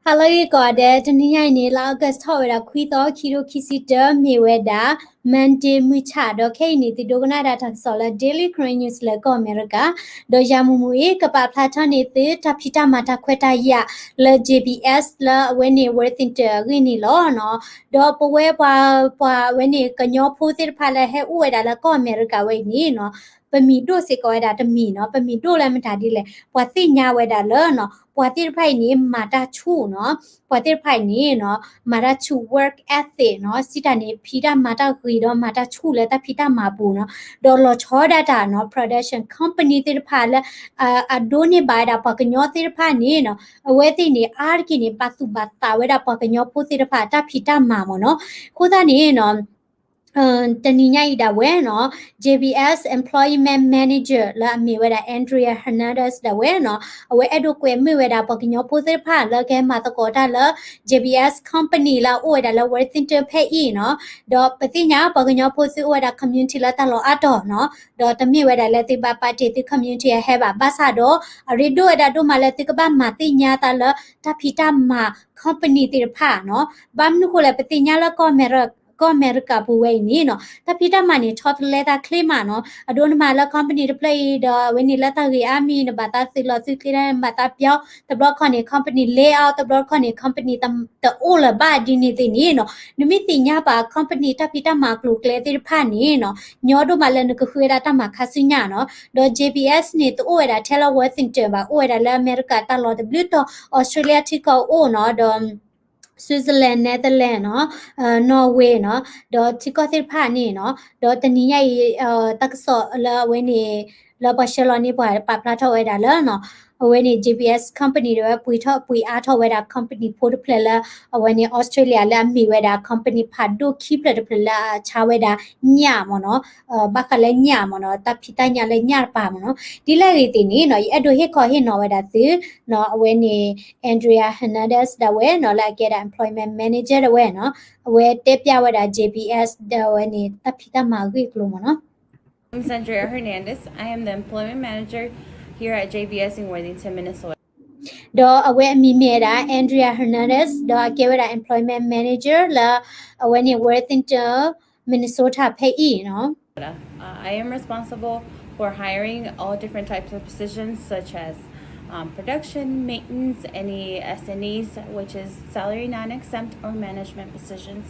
ဟါလၢအဂ့ၤကိးဂၤဒဲး, တနံၤညါအံၤန့ၣ် လါ August ထီၣ်ဝဲဒၣ်ခွံသီ ခံကထိခံဆံတၢ မ့ၢ်ဝဲဒၣ် Monday မုၢ်ဆၣ် ဒီးခဲအံၤန့ၣ် သုဒိကနၣ်ဒၣ်တၢ်ကစီၣ်လၢ Daily Karen News လၢကီၢ်အမဲရကၤ, ဒီးယၤမုၢ်မုၢ်အံၤ ကပာ်ဖျါထီၣ်န့ၢ်သုတၢ်ဖံးတၢ်မၤတၢ်ခွဲးတၢ်ယာ်လၢ J B S လၢအဝဲန့ၣ် Worthington အဂ့ၢ်န့ၣ်လီၤနီၤ. ဒီးပဝဲပှၤ ပှၤအဝဲန့ၣ် ကညီဖိသ့ၣ်တဖၣ်လၢဟဲအိၣ်ဝဲဒၣ်လၢကီၢ်အမဲရကၤဝဲအံၤန့ၣ်နီၤ ပမံၤဒိၣ်စ့ၢ်ကီးဝဲဒၣ်တမံၤနီၤ, ပမံၤဒိၣ်လၢမတၤဒ်လဲၣ်, ပှၤသ့ၣ်ညါဝဲဒၣ်လၢနီၤ ပှၤသ့ၣ်တဖၣ်အံၤန့ၣ် မၤတၢ်ဆူၣ်နီၤ, ပှၤသ့ၣ်တဖၣ်အံၤန့ၣ်နီၤ မၤတၢ်ဆူၣ် work ethic နီၤ, စံးတၢ်န့ၣ် ဖံးတၢ်မၤတၢ်ဂ့ၤဒီးမၤတၢ်ဆူၣ်လၢတၢ်ဖံးတၢ်မၤပူၤနီၤ, ဒီးလီၤဆီဒၣ်တၢ်နီၤ production company သ့ၣ်တဖၣ်လၢ အဒိးန့ၢ်ဘၣ်ဝဲဒၣ်ပှၤကညီသ့ၣ်တဖၣ်န့ၣ်နီၤ, အဝဲသ့ၣ်န့ၣ် အါတက့ၢ်န့ၣ် ဘၣ်သူၣ်ဘၣ်သးဝဲဒၣ်ပှၤကညီဖိသ့ၣ်တဖၣ်အတၢ်ဖံးတၢ်မၤမ့ၢ်နီၤ, အဃိသတးန့ၣ်နီၤ တနံၤညါအံၤဒၣ်ဝဲနီၤ J B S Employment Manager လၢအမ့ၢ်ဝဲဒၣ် Andrea Hernandez ဒၣ်ဝဲနီၤ, အဝဲအဲၣ်ဒိးကွဲမုာ်ဝဲဒၣ်ပှၤကညီဖိသ့ၣ်တဖၣ်လၢကဟဲမၤသကိးတၢ်လၢ J B S company လၢအအိၣ်ဝဲဒၣ်လၢ Worthington ဖဲအံၤနီၤ, ဒီးပသ့ၣ်ညါပှၤကညီဖိသုအိၣ်ဝဲဒၣ် community လၢတၢ်လီၢ်အါတီၤနီၤ, ဒီးတမ့ၢ်ဝဲဒၣ်လၢသုဘၣ်ပာ်တ့ၢ်သု community အဟဲဘၣ်, ဘၣ်ဆၣ်ဒီး အရ့ဒိၣ်ဝဲဒၣ်ဒိၣ်မးလၢသုကဘၣ်မၤသ့ၣ်ညါသးလၢတၢ်ဖံးတၢ်မၤ company သ့ၣ်တဖၣ်နီၤ, ဘၣ်မနုၤဃိလဲၣ် ပသ့ၣ်ညါလၢ ကီၢ်အမဲရကၤပူၤဝဲအံၤန့ၣ်နီၤ တၢ်ဖံးတၢ်မၤန့ၣ် ထီတလဲသးချ့မးနီၤ, အဒိနမၤလၢ company တဖျၢၣ်အံၤဒီး အဝဲန့ၣ်လၢတၢ်ဂ့ၢ်အါမံၤ နဘၣ်သးသုးလီၤသုးချ့ နဘၣ်သးပျီ, တဘျီခီန့ၣ် company lay off, တဘျီခီန့ၣ် company တအိၣ်လၢၤဘၣ်ဒ်န့ၣ်သ့ၣ်န့ၣ်နီၤ, နမ့ၢ်သ့ၣ်ညါပှၤ company တၢ်ဖံးတၢ်မၤအကျိၤအကျဲသ့ၣ်တဖၣ်န့ၣ်နီၤ, ညီဒိၣ်မးလၢနကဃုဝဲဒၣ်တၢ်မၤခါဆူညါနီၤ, ဒီး J B S န့ၣ် တအိၣ်ဝဲဒၣ်ထဲလၢ Worthington ဘၣ်, အိၣ်ဝဲဒၣ်လၢအမဲရကၤတၢ်လီၢ်တဘျုးတီၤ, Australia ထံကီၢ်အိၣ်နီၤ, ဒီး Switzerland, Netherland နီၤ, Norway နီၤ, ဒီးထံကီၢ်သ့ၣ်တဖၣ်န့ၣ်နီၤ, ဒီးတနံၤညါအံၤ တၢ်ကစီၣ်လၢအဝဲန့ၣ် လၢပှၤဆှၢလီၤန့ၢ်ပှၤပာ်ဖျါထီၣ်ဝဲဒၣ်လၢနီၤ, အဝဲန့ၣ် J B S company ဒၣ်ဝဲ ပှ့ၤထီၣ် ပှ့ၤအါထီၣ်ဝဲဒၣ် company ဖိတဖျၢၣ်လၢ အဝဲန့ၣ် Australia လၢအမ့ၢ်ဝဲဒၣ် company ဖးဒိၣ်ခံဖျၢၣ်တဖျၢၣ်လၢအဆါဝဲဒၣ်ညၣ်မ့ၢ်နီၤ, ဘၣ်ဃးလၢညၣ်မ့ၢ်နီၤ, တၢ်ဖံးတၢ်ညၣ်လၢညၣ်တပၤမ့ၢ်နီၤ, ဒ်လဲၣ်ဂ့ၤသ့ၣ်န့ၣ်နီၤ, ယအဲၣ်ဒိးဟ့ၣ်ခီဟ့ၣ်နီၤဝဲဒၣ်သု နီၤ, အဝဲန့ၣ် Andrea Hernandez ဒၣ်ဝဲနီၤ, လၢအကဲဒၣ် employment manager ဒၣ်ဝဲနီၤ, အဝဲတဲပျၢ်ဝဲဒၣ် J B S ဒၣ်ဝဲန့ၣ် တၢ်ဖံးတၢ်မၤအဂ့ၢ်အကျိၤမ့ၢ်နီၤ. I'm Andrea Hernandez. I am the employment manager here at J B S in Worthington, Minnesota. ဒီးအဝဲအမံၤမ့ၢ်ဝဲဒၣ် Andrea Hernandez ဒီးအကဲဝဲဒၣ် employment manager လၢ အဝဲန့ၣ် Worthington, Minnesota ဖဲအံၤနီၤ. Uh, I am responsible for hiring all different types of positions such as um, production, maintenance, any S N Es, which is salary non-exempt or management positions.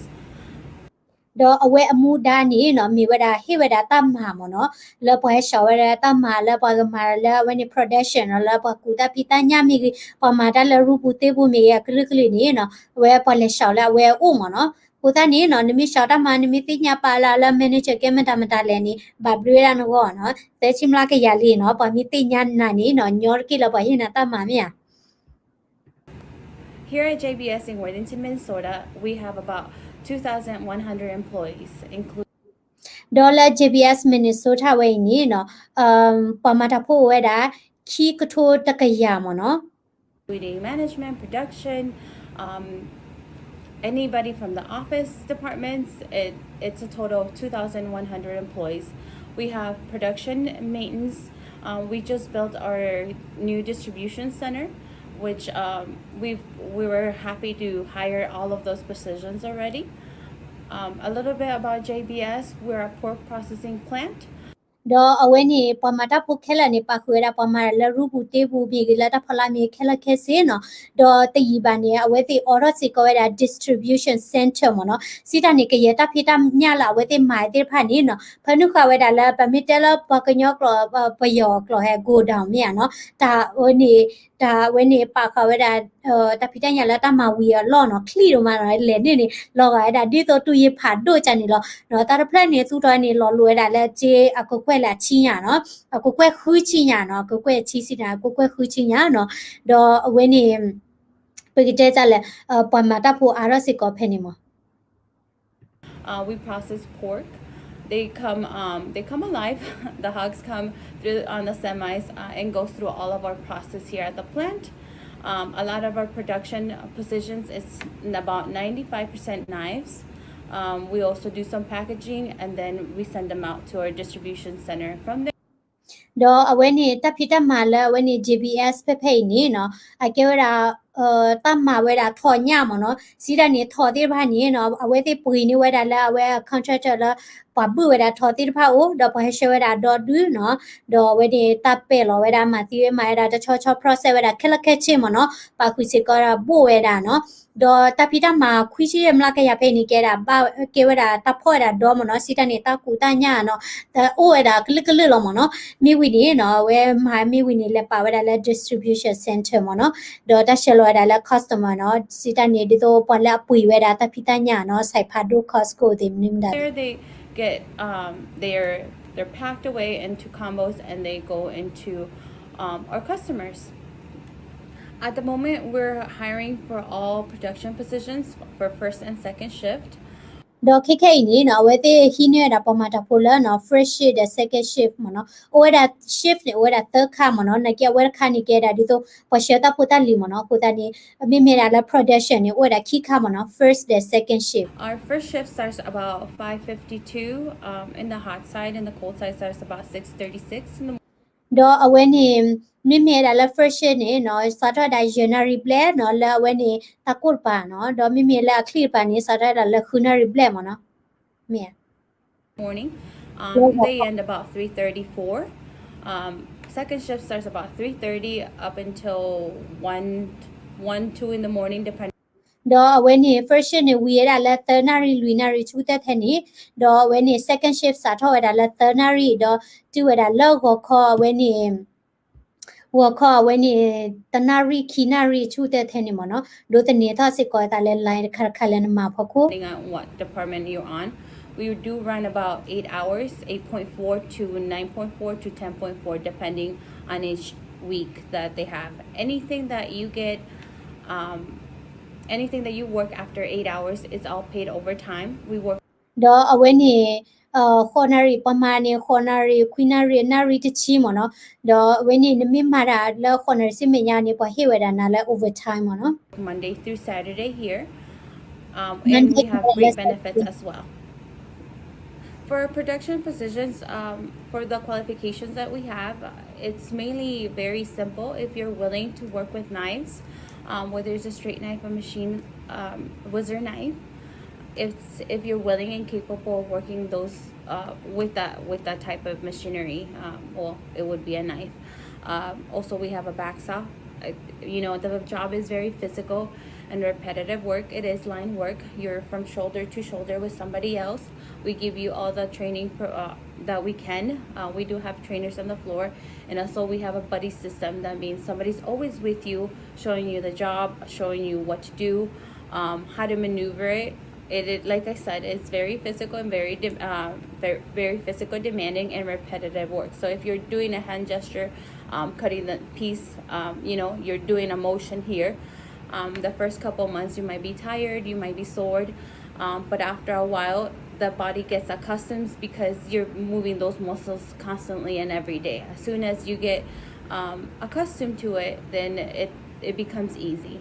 ဒီးအဝဲအမူဒါန့ၣ်နီၤ မ့ၢ်ဝဲဒၣ်ဟ့ၣ်ဝဲဒၣ်တၢ်မၤမ့ၢ်နီၤ လၢပှၤဟဲဆှၢဝဲဒၣ်တၢ်မၤလၢပှၤကမၤလၢအဝဲန့ၣ် production နီၤ လၢပှၤကူးတၢ်ဖံးတၢ်ညၣ်မ့ၢ်ဂ့ၤ ပှၤမၤတၢ်လၢရူပူၤသ့ပူၤမ့ၢ်ဂ့ၤ အကလုာ်ကလုာ်န့ၣ်နီၤ အဝဲပှၤလဲၤဆှၢလၢအဝဲအအိၣ်မ့ၢ်နီၤ. အဃိသတးန့ၣ်နီၤ နမ့ၢ်ဆှၢတၢ်မၤ နမ့ၢ်သ့ၣ်ညါပာ်လၢလၢ manager ကဲမတၤမတၤလဲၣ်န့ၣ် ဘၣ်ဘျုးဝဲဒၣ်နဂီၢ်နီၤ သၢဆံမျးကယၤလံနီၤ ပှၤမ့ၢ်သ့ၣ်ညါနၤန့ၣ်နီၤ ညီတက့ၢ်လၢပှၤဟ့ၣ်နၤတၢ်မၤမ့ၢ်ဧါ. Here at J B S in Worthington, Minnesota, we have about two thousand one hundred employees, including ဒီးလၢ J B S Minnesota ဝဲအံၤန့ၣ်နီၤ ပှၤမၤတၢ်ဖိအိၣ်ဝဲဒၣ် ခံကထိတကယၤမ့ၢ်နီၤ including management, production, um, anybody from the office departments. It, it's a total of two thousand one hundred employees. We have production, maintenance. Um, we just built our new distribution center, which um, we we were happy to hire all of those positions already. Um, a little bit about J B S, we're a pork processing plant. ဒီးအဝဲန့ၣ် ပှၤမၤတၢ်ဖိခဲလၢာ်န့ၣ် ပာ်ဃုာ်ဝဲဒၣ်ပှၤမၤလၢရူပူၤသ့ပူၤမ့ၢ်ဂ့ၤ လၢတၢ်ဖီလာ်မ့ၢ်ခဲလၢာ်ခဲဆ့နီၤ ဒီးတယံာ်ဘၣ်န့ၣ် အဝဲသ့ၣ်အိးထီၣ်စ့ၢ်ကီးဝဲဒၣ် distribution center မ့ၢ်နီၤ စံးတၢ်န့ၣ် ကယဲၢ်တၢ်ဖံးတၢ်ညၣ်လၢအဝဲသ့ၣ်မၤသ့ၣ်တဖၣ်န့ၣ်နီၤ ဖၢနုာ်ဃာ်ဝဲဒၣ်လၢ ပမ့ၢ်တဲလၢပှၤကညီကျိာ် ပယီၤကျိာ်ဟဲ godown မ့ၢ်ဧါနီၤ တၢ်ဝဲန့ၣ် တၢ်ဝဲန့ၣ်ပာ်ဃာ်ဝဲဒၣ် တၢ်ဖံးတၢ်ညၣ်လၢတၢ်မၤဝံၤအလီၢ်နီၤ ချံၣ်ဒိၣ်မးနီၤ လဲၤန့ၢ်န့ၣ် လီၤဂာ်ဝဲဒၣ်ဒ်သိးတူၢ်ယံၤဖးဒိၣ်ကန့ၣ်လီၤ တၢ်တဖျၢၣ်န့ၣ် သူၣ်ထီၣ်န့ၣ် လီၤလိာ်ဝဲဒၣ်လၢက့အကကွဲၢ်လၢအဆံညါနီၤ အကကွဲၢ်ဃုဆံညါနီၤ အကကွဲၢ်ဆံဆံန့ၣ် အကကွဲၢ်ဃုဆံညါနီၤ ဒီးအဝဲန့ၣ် ပကတဲတၢ်လဲၣ် ပှၤမၤတၢ်ဖိအါထီၣ်စ့ၢ်ကီးဖဲန့ၣ်မ့ၢ် Uh, we process pork. They come, um, they come alive. The hogs come through on the semis uh, and goes through all of our process here at the plant. Um, a lot of our production positions is about ninety-five percent knives. Um, we also do some packaging and then we send them out to our distribution center from there. ဒီးအဝဲန့ၣ် တၢ်ဖံးတၢ်မၤလၢအဝဲန့ၣ် J B S ဖဲဖဲအံၤန့ၣ်နီၤ အကဲဝဲဒၣ် တၢ်မၤဝဲဒၣ်ထိးညၣ်မ့ၢ်နီၤ, စံးတၢ်န့ၣ်ထိးသ့ၣ်တဖၣ်န့ၣ်နီၤ အဝဲသ့ၣ်ပှ့ၤန့ၢ်ဝဲဒၣ်လၢအဝဲ contractor လၢ ပှၤဘုၣ်ဝဲဒၣ်ထိးသ့ၣ်တဖၣ်အိၣ် ဒီးပှၤဟဲဆှၢဝဲဒၣ်ဒီဒုနီၤ, ဒီးအဝဲန့ၣ်တၢ်ပဲာ်လီၤဝဲဒၣ်မၤသံဝဲမၤဝဲဒၣ်တဆီဆီ process ဝဲဒၣ်ခဲလၢာ်ခဲဆ့မ့ၢ်နီၤ, ပာ်ဃုာ်စ့ၢ်ကီးဒၣ်ဘိၣ်ဝဲဒၣ်နီၤ, ဒီးတၢ်ဖံးတၢ်မၤခွံဆံယဲၢ်မျးကယၤဖဲအံၤန့ၣ် ကဲဒၣ်ဘၣ် ကဲဝဲဒၣ်တၢ်ဖီၣ်ဝဲဒၣ်ဒီမ့ၢ်နီၤ, စံးတၢ်န့ၣ် တၢ်ကူးတၢ်ညၣ်နီၤ, တအိၣ်ဝဲဒၣ်ကလုာ်ကလုာ်လီၤမ့ၢ်နီၤ, မ့ၢ်ဝံၤန့ၣ်နီၤ အဝဲမၤမ့ၢ်ဝံၤန့ၣ် လဲၤပာ်ဝဲဒၣ်လၢ distribution center မ့ၢ်နီၤ, ဒီးတၢ်ဆှၢလီၤဝဲဒၣ်လၢ customer နီၤ, စံးတၢ်န့ၣ် ဒ်သိးပှၤလၢအပှ့ၤဝဲဒၣ်တၢ်ဖံးတၢ်ညၣ်နီၤ, စဲးဖးဒိၣ် Costco သ့ၣ်မနုၤမတၤ There they get, um, they're, they're packed away into combos and they go into, um, our customers. At the moment, we're hiring for all production positions for first and second shift. ဒီးခဲခဲအံၤန့ၣ်နီၤ အဝဲသ့ၣ်ဟံးန့ၢ်ဝဲဒၣ်ပှၤမၤတၢ်ဖိလၢနီၤ first shift ဒီး second shift မ့ၢ်နီၤ, အိၣ်ဝဲဒၣ် shift န့ၣ် အိၣ်ဝဲဒၣ်သၢခါမ့ၢ်နီၤ, နာ်က့အဝဲတခါန့ၣ် ကဲဒၣ်ဒ်သိး ပှၤဆှၢတၢ်ဖိတၢ်လံၤမ့ၢ်နီၤ, အဃိသတးန့ၣ် မ့မ့ၢ်ဒၣ်လၢ production န့ၣ် အိၣ်ဝဲဒၣ်ခံခါမ့ၢ်နီၤ, first ဒီး second shift. Our first shift starts about five fifty-two, um, in the hot side, and the cold side starts about six thirty-six in the morning. ဒီးအဝဲန့ၣ် မ့မ့ၢ်ဝဲဒၣ်လၢ first shift န့ၣ်နီၤ စးထီၣ်ဝဲဒၣ်ယဲၢ်နၣ်ရံၣ်ဘျဲၣ်နီၤ လၢအဝဲန့ၣ် တၢ်ကိၢ်တပၤနီၤ, ဒီးမ့မ့ၢ်လၢအချံၣ်တပၤန့ၣ် စးထီၣ်ဝဲဒၣ်လၢဃုနၣ်ရံၣ်ဘျဲၣ်မ့ၢ်နီၤ, မ့ၢ် Morning. Um, they end about three thirty-four. Um, second shift starts about three thirty up until one, one, two in the morning, depending. ဒီးအဝဲန့ၣ် first shift န့ၣ် ဝံၤဝဲဒၣ်လၢသၢနၣ်ရံၣ် လွံၢ်နၣ်ရံၣ် ဆူတၢ်ထဲန့ၣ်, ဒီးအဝဲန့ၣ် second shift စးထီၣ်ဝဲဒၣ်လၢသၢနၣ်ရံၣ် ဒီးတုၤဝဲဒၣ်လၢဂီၤခီအဝဲန့ၣ် ဂီၤခီအဝဲန့ၣ် တနၣ်ရံၣ် ခံနၣ်ရံၣ် ဆူတၢ်ထဲန့ၣ်မ့ၢ်နီၤ, ဒိးသန့ၤထီၣ်စ့ၢ်ကီးအသးလၢ line တခါတခါလၢနမၤဖီခိၣ် Depending on what department you're on. We do run about eight hours, eight point four to nine point four to ten point four, depending on each week that they have. Anything that you get, um, anything that you work after eight hours, it's all paid overtime. We work ဒီးအဝဲန့ၣ် ဃိးနၣ်ရံၣ် ပှၤမၤန့ၣ် ဃိးနၣ်ရံၣ် ခွံနၣ်ရံၣ် နၣ်ရံၣ်တဆံမ့ၢ်နီၤ, ဒီးအဝဲန့ၣ် နမ့ၢ်မၤတၢ်လၢဃိးနၣ်ရံၣ်ဆံမဲာ်ညါန့ၣ် ပှၤဟ့ၣ်ဝဲဒၣ်နၤလၢ overtime မ့ၢ်နီၤ. Monday through Saturday here, um, and we have great benefits as well. For production positions, um, for the qualifications that we have, uh, it's mainly very simple. If you're willing to work with knives, um, whether it's a straight knife, a machine, um, whizzer knife, it's, if you're willing and capable of working those, uh, with that, with that type of machinery, um, well, it would be a knife. Um, also, we have a back saw. Uh, you know, the job is very physical and repetitive work. It is line work. You're from shoulder to shoulder with somebody else. We give you all the training pro-, uh, that we can. Uh, we do have trainers on the floor, and also we have a buddy system. That means somebody's always with you, showing you the job, showing you what to do, um, how to maneuver it. It, it, like I said, it's very physical and very de-, uh, very, very physical, demanding, and repetitive work. So if you're doing a hand gesture, um, cutting the piece, um, you know, you're doing a motion here. Um, the first couple months, you might be tired, you might be sore, um, but after a while, the body gets accustomed because you're moving those muscles constantly and every day. As soon as you get, um, accustomed to it, then it, it becomes easy.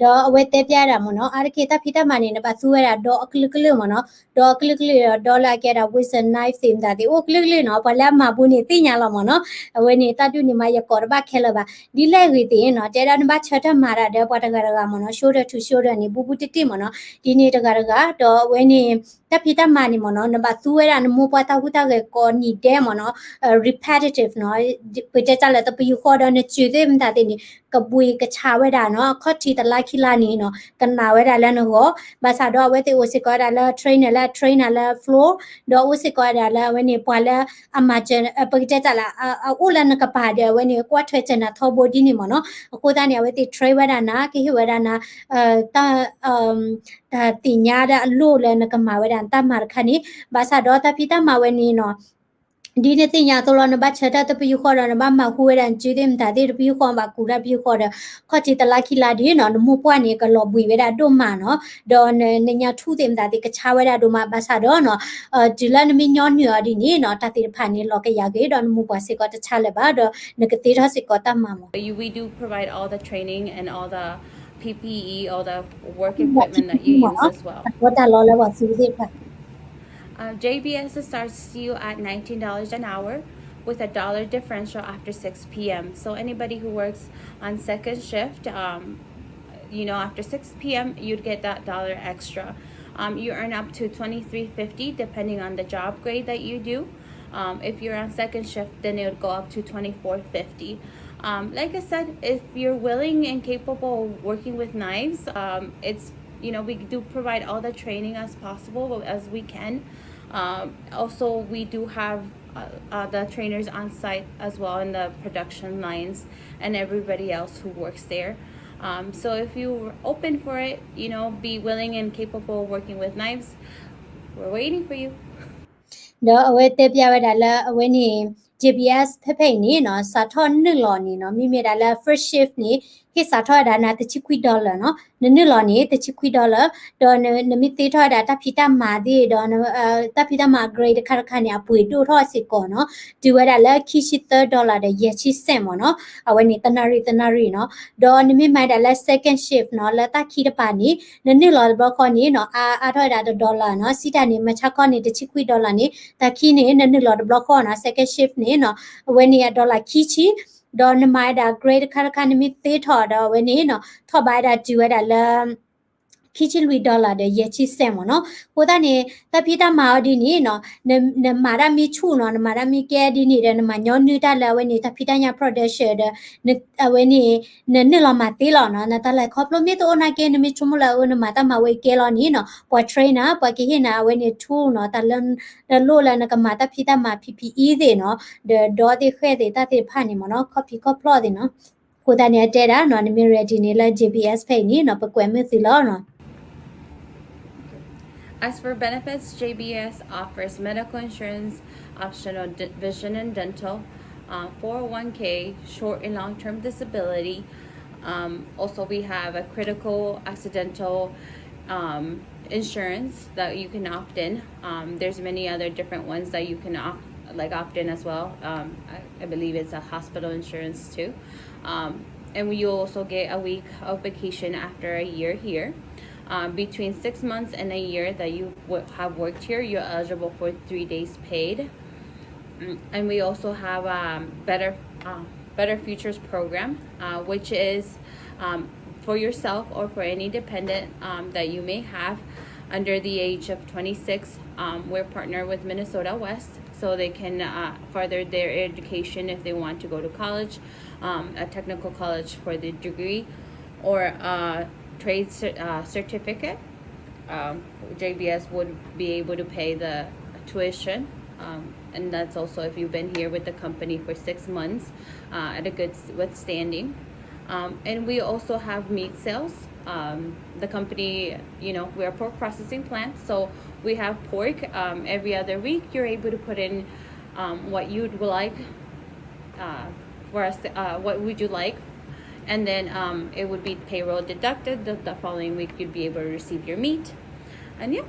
ဒီးအဝဲတဲပျဲဒၣ်မ့ၢ်နီၤ, အါတက့ၢ်တၢ်ဖံးတၢ်မၤန့ၣ် နဘၣ်သူဝဲဒၣ်ဒီးအကလုာ်ကလုာ်မ့ၢ်နီၤ, ဒီးအကလုာ်ကလုာ်ဒီး ဒီးလၢအကဲဒၣ် whizzer knife သ့ၣ်မတၤသ့ၣ် အိၣ်ကလုာ်ကလုာ်နီၤ, ပှၤလၢအမၤဘူးန့ၣ်သ့ၣ်ညါလီၤမ့ၢ်နီၤ, အဝဲန့ၣ် တၢ်ဒုးန့ၣ်မၤယကိးတဘၣ်ခဲလၢာ်ဘၣ်, ဒ်လဲၣ်ဂ့ၤသ့ၣ်နီၤ, တဲဒၣ်နဘၣ်ဆၢထၢၣ်မၤတၢ်ဒီးပှၤတဂၤတဂၤမ့ၢ်နီၤ, shoulder to shoulder န့ၣ် ဘူးဘူးတံၢ်တံၢ်မ့ၢ်နီၤ, ဒ်န့ၣ်တဂၤတဂၤ, ဒီးအဝဲန့ၣ် တၢ်ဖံးတၢ်မၤန့ၣ်မ့ၢ်နီၤ, နဘၣ်သူဝဲဒၣ်နမိၢ်ပှၢ်တၢ်ဟူးတၢ်ဂဲၤကိးနံၤဒဲးမ့ၢ်နီၤ, repetitive နီၤ, ပတဲတၢ်လၢတပယူာ်ဃီဒီးနစုးသ့ၣ်မတၤသ့ၣ်န့ၣ် ကဘှံးကဆါဝဲဒၣ်နီၤ, ခီၣ်ထံးတလါခံလါန့ၣ်နီၤ, ကနာ်ဝဲဒၣ်လၢနဂီၢ်, ဘၣ်ဆၣ်ဒီးအဝဲသ့ၣ်အိၣ်စ့ၢ်ကီးဝဲဒၣ်လၢ trainer လၢအ train နၤလၢ floor, ဒီးအိၣ်စ့ၢ်ကီးဝဲဒၣ်လၢအဝဲန့ၣ် ပှၤလၢအမၤစၢၤ, ပကတဲတၢ်လၢ အအိၣ်လၢနကပၤဒီး အဝဲန့ၣ် ကွၢ်ထွဲစၢၤနၤထီဘိဒ်န့ၣ်မ့ၢ်နီၤ, အဃိသတးန့ၣ် အဝဲသ့ၣ် train ဝဲဒၣ်နၤ, ကဟ့ၣ်ဝဲဒၣ်နၤ တၢ် တၢ်သ့ၣ်ညါဒီးအလိၣ်လၢနကမၤဝဲဒၣ်နတၢ်မၤတခါန့ၣ်, ဘၣ်ဆၣ်ဒီးတၢ်ဖံးတၢ်မၤဝဲန့ၣ်နီၤ, ဒ်နသ့ၣ်ညါအသိးလီၤ, နဘၣ်ဆၢထၢၣ်တပယူာ်ဃီဒီး နဘၣ်မၤဟူဝဲဒၣ်နစုးသ့ၣ်မတၤသ့ၣ်တပယူာ်ဃီ ဘၣ်ကူးတၢ်တပယူာ်ဃီဒီး ခီၣ်ထံးတလါခံလါဒ်နီၤ, နမိၢ်ပှၢ်န့ၣ် ကလီၤဘှံးဝဲဒၣ်ဒိၣ်မးနီၤ, ဒီးနညါထူၣ်သ့ၣ်မတၤသ့ၣ် ကဆါဝဲဒၣ်ဒိၣ်မး, ဘၣ်ဆၣ်ဒီးနီၤ, တုၤလၢနမ့ၢ်ညီနုၢ်အီၤဒ်န့ၣ်နီၤ, တၢ်သ့ၣ်တဖၣ်န့ၣ် လီၤကယၤဂ့ၤ ဒီးနမိၢ်ပှၢ်စ့ၢ်ကီးတဆါလၢၤဘၣ်, ဒီးနကသ့ထီၣ်စ့ၢ်ကီးတၢ်မၤမး You, we do provide all the training and all the P P E, all the work equipment that you use as well. တၢ်လီၤလၢပှၤစုးသ့ၣ်တဖၣ် Uh, J B S starts you at nineteen dollars an hour with a dollar differential after six P M. So anybody who works on second shift, um, you know, after six p.m., you'd get that dollar extra. Um, you earn up to twenty-three fifty depending on the job grade that you do. Um, if you're on second shift, then it would go up to twenty-four fifty. Um, like I said, if you're willing and capable of working with knives, um, it's, you know, we do provide all the training as possible as we can. Um, also, we do have uh, uh, the trainers on site as well in the production lines and everybody else who works there. Um, so if you're open for it, you know, be willing and capable of working with knives, we're waiting for you. ဒီးအဝဲတဲပျးဝဲဒၣ်လၢအဝဲန့ၣ် J B S ဖဲဖဲအံၤန့ၣ်နီၤ စးထီၣ်နုာ်လီၤန့ၣ်နီၤ မ့မ့ၢ်ဒၣ်လၢ first shift န့ၣ် ဟ့ၣ်စးထီၣ်ဝဲဒၣ်နၤတဆံခွံ dollar နီၤ နနုာ်လီၤန့ၣ် တဆံခွံ dollar ဒီးနမ့ၢ်သ့ထီၣ်ဝဲဒၣ်တၢ်ဖံးတၢ်မၤသ့ၣ်ဒီး တၢ်ဖံးတၢ်မၤ grade တခါတခါန့ၣ် အပှ့ၤဒိၣ်ထီၣ်စ့ၢ်ကီးနီၤ တုၤဝဲဒၣ်လၢခံဆံသၢ dollar ဒီးယဲၢ်ဆံစဲးမ့ၢ်နီၤ အဝဲန့ၣ်တနၣ်ရံၣ်တနၣ်ရံၣ်နီၤ ဒီးနမ့ၢ်မၤဒၣ်လၢ second shift နီၤ လၢတၢ်ခံတပၤန့ၣ် နနုာ်လီၤတဘျီဃီန့ၣ်နီၤ အါအါထီၣ်ဝဲဒၣ်တ dollar နီၤ စံးတၢ်န့ၣ် မဆါခီန့ၣ် တဆံခွံ dollar န့ၣ် တၢ်ခံန့ၣ် နနုာ်လီၤတဘျီဃီနီၤ second shift န့ၣ်နီၤ အဝဲန့ၣ်အ dollar ခံဆံ ဒီးနမၤဝဲဒၣ် grade တခါတခါ နမ့ၢ်သ့ထီၣ်ဒီးအဝဲန့ၣ်နီၤ ထီၣ်ဘးဝဲဒၣ်တုၤဝဲဒၣ်လၢ ခံဆံလွံၢ် dollar ဒီးယဲၢ်ဆံစဲးမ့ၢ်နီၤ အဃိသတးန့ၣ် တၢ်ဖံးတၢ်မၤအီၤဒ်န့ၣ်နီၤ နမၤတၢ်မ့ၢ်ဆူၣ်နီၤ နမၤတၢ်မ့ၢ်ကဲဒ်န့ၣ်ဒီး နမၤညီနုၢ်တၢ်လၢအဝဲန့ၣ် တၢ်ဖံးတၢ်ညၣ် production ဒီး အဝဲန့ၣ် နနုာ်လီၤမၤသ့လီၤနီၤ နတၢ်လဲၤခီဖျိမ့ၢ်တအိၣ်နာ်က့ နမ့ၢ်ဆိကမိၣ်လၢအဝဲနမၤတၢ်မၤဝဲကဲလီၤန့ၣ်နီၤ ပှၤ train နၤ ပှၤကဟ့ၣ်နၤအဝဲန့ၣ် tool နီၤ တၢ်လၢ တၢ်လိၣ်လၢနကမၤတၢ်ဖံးတၢ်မၤ P P E သ့ၣ်နီၤ ဒီးဒီသ့ၣ်ဃဲၣ်သ့ၣ်တၢ်သ့ၣ်တဖၣ်န့ၣ်မ့ၢ်နီၤ ခီၣ်ဖံးခီၣ်ဖျီၣ်သ့ၣ်နီၤ အဃိသတးန့ၣ် အတဲဒၣ်နီၤ နမ့ၢ် ready န့ၣ်လၢ J B S ဖဲအံၤန့ၣ်နီၤ ပကွဲးမုာ်သုလီၤနီၤ As for benefits, J B S offers medical insurance, optional d- vision and dental, uh, four oh one k, short and long term disability. Um, also, we have a critical accidental um, insurance that you can opt in. Um, there's many other different ones that you can opt, like opt in as well. Um, I, I believe it's a hospital insurance too. Um, and you also get a week of vacation after a year here. Um, between six months and a year that you w- have worked here, you're eligible for three days paid. Mm, and we also have um, better uh, Better Futures program, uh, which is um, for yourself or for any dependent um, that you may have under the age of twenty-six. Um, we're partnered with Minnesota West, so they can uh, further their education if they want to go to college, um, a technical college for the degree, or a trade cer- uh, certificate. Um, J B S would be able to pay the tuition, um, and that's also if you've been here with the company for six months uh, at a good s- with standing. Um, and we also have meat sales. Um, the company, you know, we're a pork processing plant, so we have pork um, every other week. You're able to put in um, what you'd like uh, for us, uh, what would you like? And then um, it would be payroll deducted. The, the following week, you'd be able to receive your meat. And yeah.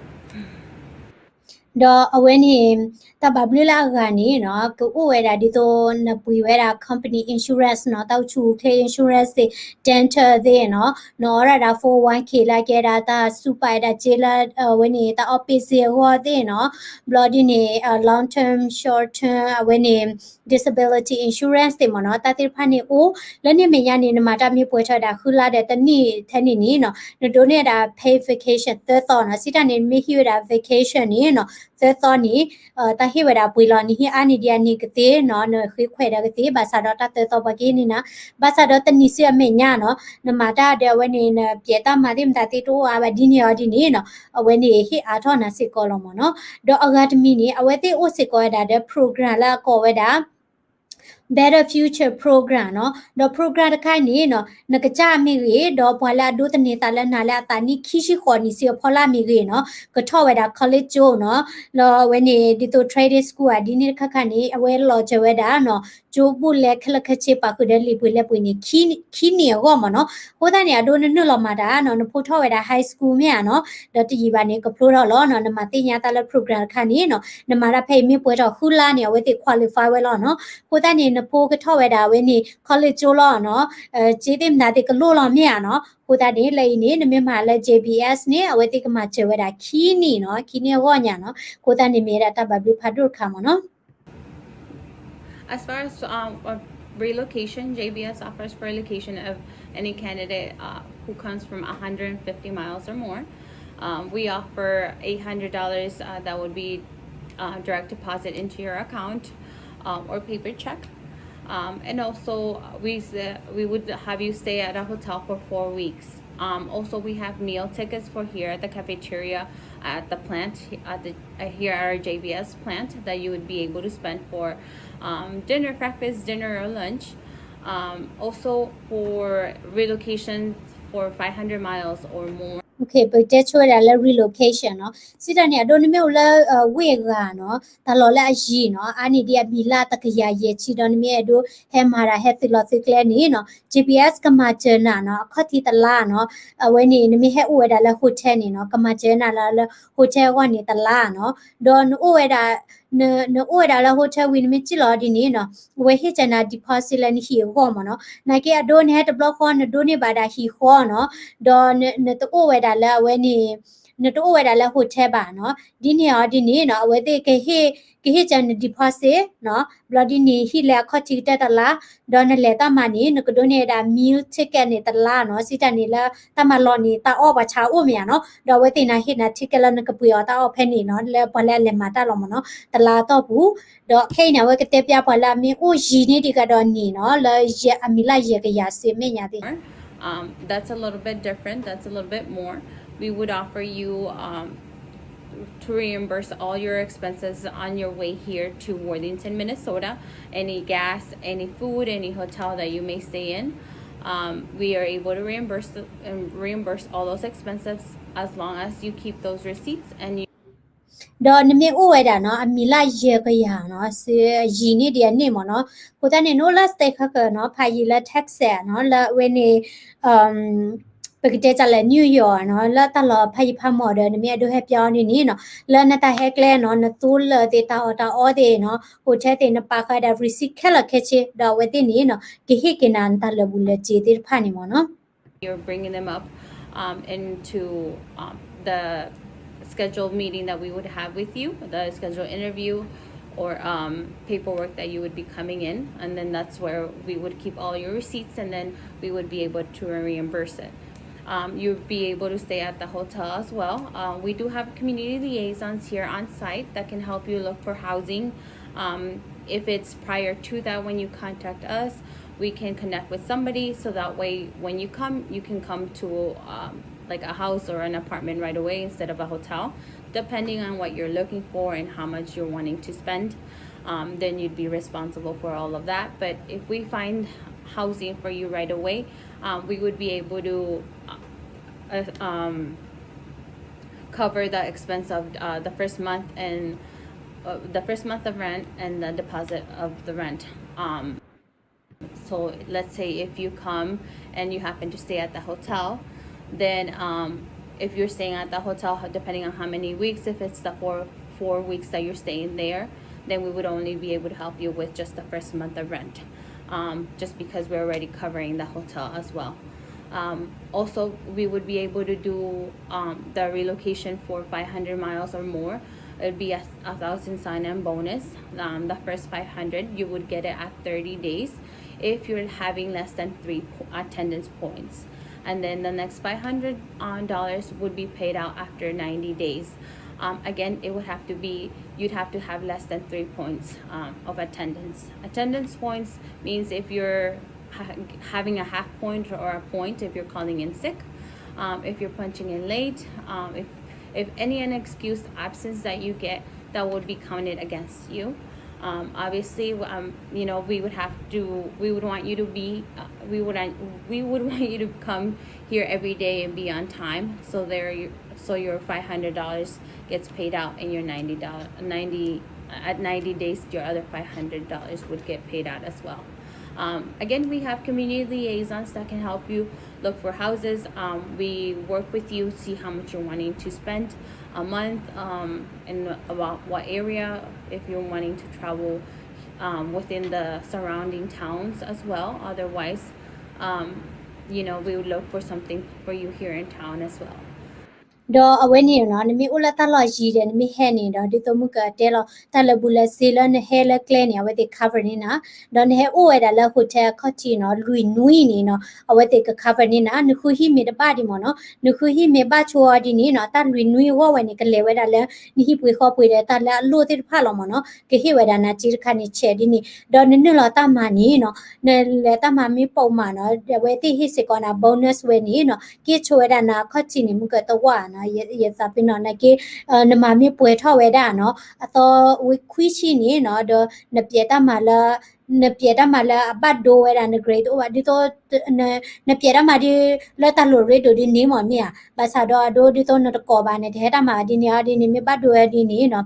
ဒီးအဝဲန့ၣ် တၢ်ဘၣ်ဘျုးလၢအဂၤန့ၣ်နီၤ ကအိၣ်ဝဲဒၣ်ဒ်သိးနပှ့ၤဝဲဒၣ် company insurance နီၤ တၢ်အိၣ်ဆူၣ်အိၣ်ချ့ insurance သ့ၣ် dental သ့ၣ်နီၤ နအီၣ်ဒၣ် four oh one k လၢကဲဒၣ်တၢ်စူးပာ်ဝဲဒၣ်စ့လၢအဝဲန့ၣ် တၢ်အီၣ်ပ့းစ့အဂီၢ်သ့ၣ်နီၤ ဘျီဒ်န့ၣ် long term short term အဝဲန့ၣ် disability insurance သ့ၣ်မ့ၢ်နီၤ တၢ်သ့ၣ်တဖၣ်န့ၣ်အိၣ် လၢန့ၣ်အမဲာ်ညါန့ၣ် နမၤတၢ်မ့ၢ်ပှဲၤထီၣ်ဝဲဒၣ်ဃုလါဒီးတနံၣ်ထဲန့ၣ်န့ၣ်နီၤ နဒိးန့ၢ်ဝဲဒၣ် paid vacation သၢသီနီၤ စံးတၢ်န့ၣ် နမ့ၢ်ဟံးဝဲဒၣ် vacation န့ၣ်နီၤ သၢသီန့ၣ် တၢ်ဟ့ၣ်ဝဲဒၣ်ပှ့ၤလီၤ နဟ့ၣ်အါန့ၢ်ဒံးအန့ၣ်ကသ့နီၤ နဃ့ခွဲးဒီးကသ့ ဘၣ်ဆၣ်ဒီးတၢ်သၢသီပှၤကဟ့ၣ်န့ၢ်နၤ ဘၣ်ဆၣ်ဒီးတနံၣ်ဆူအမဲာ်ညါနီၤ နမၤတၢ်ဒီးအဝဲန့ၣ် နပျဲးတၢ်မၤသ့ၣ်မတၤသ့ၣ်တအိၣ်အါဘၣ်ဒ်န့ၣ်အီၤဒ်န့ၣ်နီၤ အဝဲန့ၣ်ဟ့ၣ်အါထီၣ်နၤစ့ၢ်ကီးလီၤမ့ၢ်နီၤ ဒီးအဂၤတမံၤန့ၣ် အဝဲသ့ၣ်အိၣ်စ့ၢ်ကီးဝဲဒၣ်ဒီး program လၢအကိးဝဲဒၣ် Better Future Program နီၤ ဒီး program တခါန့ၣ်နီၤ နကစၢ်မ့ၢ်ဂ့ၤ ဒီးပှၤလၢအဒိးသန့ၤသးလၢနၤလၢအသးနံၣ်ခံဆံဃိးနံၣ်ဆူအဖီလာ်မ့ၢ်ဂ့ၤနီၤ ကထီၣ်ဝဲဒၣ် college ကၠိနီၤ လီၤအဝဲန့ၣ် ဒ်သိး training school ဧါ ဒ်န့ၣ်တခါခါန့ၣ် အဝဲလီၤစၢၤဝဲဒၣ်နီၤ ကၠိဘူၣ်လဲခဲလၢာ်ခဲဆ့ပာ်ဃုာ်ဒီးလံာ်ပှ့ၤလဲပှ့ၤန့ၣ် ခံနံၣ်အဂီၢ်မ့ၢ်နီၤ အဃိသတးန့ၣ် အဒိနနုာ်လီၤမၤတၢ်နီၤ နဖိထီၣ်ဝဲဒၣ် high school မ့ၢ်ဧါနီၤ ဒီးတယံာ်ဘၣ်န့ၣ် ကဖျိထီၣ်လီၤနီၤ နမၤသ့ၣ်ညါတၢ်လၢ program တခါန့ၣ်နီၤ နမၤတၢ်ဖဲအံၤမ့ၢ်ပှဲၤထီၣ်ဃုလါန့ၣ် အဝဲသ့ၣ် qualify ဝဲလီၤနီၤ အဃိသတးန့ၣ် နဖိကထီၣ်ဝဲဒၣ်အဝဲန့ၣ် college ကၠိလီၤနီၤ စ့သ့ၣ်မတၤသ့ၣ်ကလိၣ်လီၤမ့ၢ်ဧါနီၤ အဃိသတးန့ၣ် လၢအံၤန့ၣ် နမ့ၢ်မၤလၢ J B S န့ၣ် အဝဲသ့ၣ်ကမၤစၢၤဝဲဒၣ်ခံနံၣ်နီၤ ခံနံၣ်အဂီၢ်ညါနီၤ အဃိသတးန့ၣ်မ့ၢ်ဝဲဒၣ်တၢ်ဘၣ်ဘျုးဖးဒိၣ်တခါမ့ၢ်နီၤ As far as um, uh, Relocation, J B S offers for relocation of any candidate uh, who comes from one hundred fifty miles or more. Um, we offer eight hundred dollars uh, that would be uh, direct deposit into your account um, or paper check. Um, and also, we, s- we would have you stay at a hotel for four weeks. Um, also, we have meal tickets for here at the cafeteria, at the plant, at the, uh, here at our J B S plant that you would be able to spend for um, dinner, breakfast, dinner or lunch. Um, also, for relocation for five hundred miles or more. Okay, ပတဲဆိဝဲဒၣ်လၢ relocation နီၤ. စံးတၢ်န့ၣ် အဒိ နမ့ၢ်အိၣ်လၢ ဝ့ၢ်အဂၤနီၤ, တၢ်လီၢ်လၢအယံၤနီၤ, အါန့ၢ်ဒံးအမံၤလၢတကယၤယဲၢ်ဆံဒီး နမ့ၢ်အဲၣ်ဒိးဟဲမၤတၢ်ဟဲသုးလီၢ်သုးကျဲန့ၣ်နီၤ, J B S ကမၤစၢၤနၤနီၤ, အခီၣ်ထံးတလါနီၤ, အဝဲန့ၣ် နမ့ၢ်ဟဲအိၣ်ဝဲဒၣ်လၢ hotel န့ၣ်နီၤ, ကမၤစၢၤနၤလၢ လၢ hotel အဂီၢ်န့ၣ်တလါနီၤ, ဒီးနအိၣ်ဝဲဒၣ် န နအိၣ်ဝဲဒၣ်လၢ hotel ဝံၤ နမ့ၢ်စံၣ်လီၤဒ်န့ၣ်နီၤ, အဝဲဟ့ၣ်ကနၤ deposit လၢနဟံၣ်အဂီၢ်မ့ၢ်နီၤ, နာ်က့အဒိ နဟဲတဘျီဃီ နဒိးန့ၢ်ဘၣ်ဒၣ်ဟံၣ်ဃီနီၤ, ဒီးန နတအိၣ်ဝဲဒၣ်လၢအဝဲန့ၣ် နတအိၣ်ဝဲဒၣ်လၢ hotel ဘၣ်နီၤ, ဒ်န့ၣ်အီၤဒ်န့ၣ်နီၤ, အဝဲသ့ၣ်ကဟ့ၣ် ကဟ့ၣ်ကနၤ deposit နီၤ, ဘျီဒ်န့ၣ် ဟံၣ်လဲအခီၣ်ထံးကတၢၢ်တလါ, ဒီးနလဲၤတၢ်မၤန့ၣ် နကဒိးန့ၢ်ဝဲဒၣ် meal ticket န့ၣ်တလါနီၤ, စံးတၢ်န့ၣ်လၢ တၢ်မၤလီၢ်န့ၣ် တၢ်အီၣ်ပှၤဆါအိၣ်မ့ၢ်ဧါနီၤ, ဒီးအဝဲသ့ၣ်န့ၣ်ဟ့ၣ်နၤ ticket လၢနကပှ့ၤအီၤတၢ်အီၣ်ဖဲန့ၣ်နီၤ, လၢပှၤလၢအလဲၤမၤတၢ်လီၤမ့ၢ်နီၤ, တလါအတီၢ်ပူၤ, ဒီးခဲအံၤန့ၣ် အဝဲကတဲပျၢ်ပှၤလၢအမ့ၢ်အိၣ်ယံၤန့ၢ်ဒံးကဒီးန့ၣ်နီၤ, လၢယဲၢ် အမံၤလၢယဲၢ်ကယၤစ့မဲာ်ညါသ့ၣ် Um, that's a little bit different. That's a little bit more. We would offer you um, to reimburse all your expenses on your way here to Worthington, Minnesota. Any gas, any food, any hotel that you may stay in. Um, we are able to reimburse the, and reimburse all those expenses as long as you keep those receipts and you ဒီးနမ့ၢ်အိၣ်ဝဲဒၣ်နီၤ အမံၤလၢယဲၢ်ကယၤနီၤ စ့ယံာ်န့ၢ်ဒံးအန့ၣ်မ့ၢ်နီၤ, အဃိသတးန့ၣ် နအိၣ်လၢ state ခဲကနီၤ ဖးယံာ်လၢ Texas နီၤ လၢအဝဲန့ၣ် ပကတဲတၢ်လၢ New York နီၤ လၢတၢ်လီၢ်ဖးယံာ်ဖးမီၢ်ဒီး နမ့ၢ်အဲၣ်ဒိးဟဲပၠီန့ၣ်နီၤ လၢနတၢ်ဟဲကျဲနီၤ နသိလၢာ်သ့ၣ် တၢ်အီၣ်တၢ်အီသ့ၣ်နီၤ hotel သ့ၣ် နပာ်ဃာ်ဒၣ် receipt ခဲလၢာ်ခဲဆ့ ဒီးအဝဲသ့ၣ်န့ၣ်နီၤ ကဟ့ၣ်က့ၤနၤနတၢ်လၢာ်ဘူၣ်လၢာ်စ့ၤသ့ၣ်တဖၣ်န့ၣ်မ့ၢ်နီၤ. You're bringing them up um, into um, the scheduled meeting that we would have with you, the scheduled interview or um, paperwork that you would be coming in. And then that's where we would keep all your receipts and then we would be able to reimburse it. Um, you'd be able to stay at the hotel as well. Uh, we do have community liaisons here on site that can help you look for housing. Um, if it's prior to that, when you contact us, we can connect with somebody so that way when you come, you can come to um, like a house or an apartment right away instead of a hotel, depending on what you're looking for and how much you're wanting to spend. Um, then you'd be responsible for all of that. But if we find housing for you right away, um, we would be able to uh, um, cover the expense of uh, the first month and uh, the first month of rent and the deposit of the rent. Um, so let's say if you come and you happen to stay at the hotel, then um, if you're staying at the hotel, depending on how many weeks, if it's the four four weeks that you're staying there, then we would only be able to help you with just the first month of rent, um, just because we're already covering the hotel as well. Um, also, we would be able to do um, the relocation for five hundred miles or more. It would be a, a thousand sign-on bonus. Um, the first five hundred, you would get it at thirty days if you're having less than three po- attendance points. And then the next five hundred dollars would be paid out after ninety days. Um, again, it would have to be, you'd have to have less than three points um, of attendance. Attendance points means if you're ha- having a half point or a point if you're calling in sick, um, if you're punching in late, um, if, if any unexcused absence that you get that would be counted against you. Um, obviously, um, you know, we would have to, we would want you to be, uh, we would, we would want you to come here every day and be on time. So there, you, so your five hundred dollars gets paid out, and your ninety dollars, ninety at ninety days, your other five hundred dollars would get paid out as well. Um, again, we have community liaisons that can help you look for houses. Um, we work with you, see how much you're wanting to spend a month, um, and about what area, if you're wanting to travel um, within the surrounding towns as well. Otherwise, um, you know, we would look for something for you here in town as well. ဒီးအဝဲန့ၣ်နီၤ နမ့ၢ်အိၣ်လၢတၢ်လီၢ်ယံၤဒီး နမ့ၢ်ဟဲန့ၣ်ဒီး ဒ်သိးမုၢ်ကတဲလီၤ တၢ်လၢာ်ဘူၣ်လၢာ်စ့လၢနဟဲလၢကျဲန့ၣ် အဝဲသ့ၣ် cover န့ၢ်နၤ, ဒီးနဟဲအိၣ်ဝဲဒၣ်လၢ hotel အခီၣ်ထံးနီၤ လွံၢ်နွံန့ၣ်နီၤ အဝဲသ့ၣ်က cover န့ၢ်နၤ, နဃုဟံၣ်မ့ၢ်တဘၣ်ဒံးမ့ၢ်နီၤ, နဃုဟံၣ်မ့ၢ်ဘၣ်ဆိအီၤဒ်န့ၣ်နီၤ တၢ်လွံၢ်နွံအဂီၢ်ဝဲန့ၣ် ကလဲၤဝဲဒၣ်လၢ နဟံၣ်ပှ့ၤဃီပှ့ၤဒီး တၢ်လၢအလိၣ်သ့ၣ်တဖၣ်လီၤမ့ၢ်နီၤ, ကဟ့ၣ်ဝဲဒၣ်နၤစ့တခါန့ၣ် ဆဲးဒ်န့ၣ်, ဒီးနနုာ်လီၤတၢ်မၤန့ၣ်နီၤ နလဲၤတၢ်မၤမ့ၢ်ပိာ်မးနီၤ အဝဲသ့ၣ်ဟ့ၣ်စ့ၢ်ကီးနၤ bonus ဝဲန့ၣ်နီၤ က့ၤဆိဝဲဒၣ်နၤအခီၣ်ထံးန့ၣ် မုၢ်ကတဝၣ်နီၤ ယသးပ့ၤနီၣ် နက့ နမၤမ့ၢ်ပှဲၤထီၣ်ဝဲဒၣ်နီၤ အသီဝံခွံဆံန့ၣ်နီၤ ဒီးနပျဲးတၢ်မၤလၢ နပျဲးတၢ်မၤလၢအဘၣ်ဒိဝဲဒၣ်န grade တအိၣ်ဘၣ် ဒ်သိး နပျဲးတၢ်မၤဒ်လၢတၢ်လိၣ်ရ့ဒိၣ်ဒ်န့ၣ်မ့ၢ်မ့ၢ်ဧါ, ဘၣ်ဆၣ်ဒီးအဒိဒ်သိးနတကိးဘၣ်န့ၣ် တဟဲတၢ်မၤဒ်န့ၣ်အီၤဒ်န့ၣ် မ့ၢ်ဘၣ်ဒိဝဲဒ်န့ၣ်နီၤ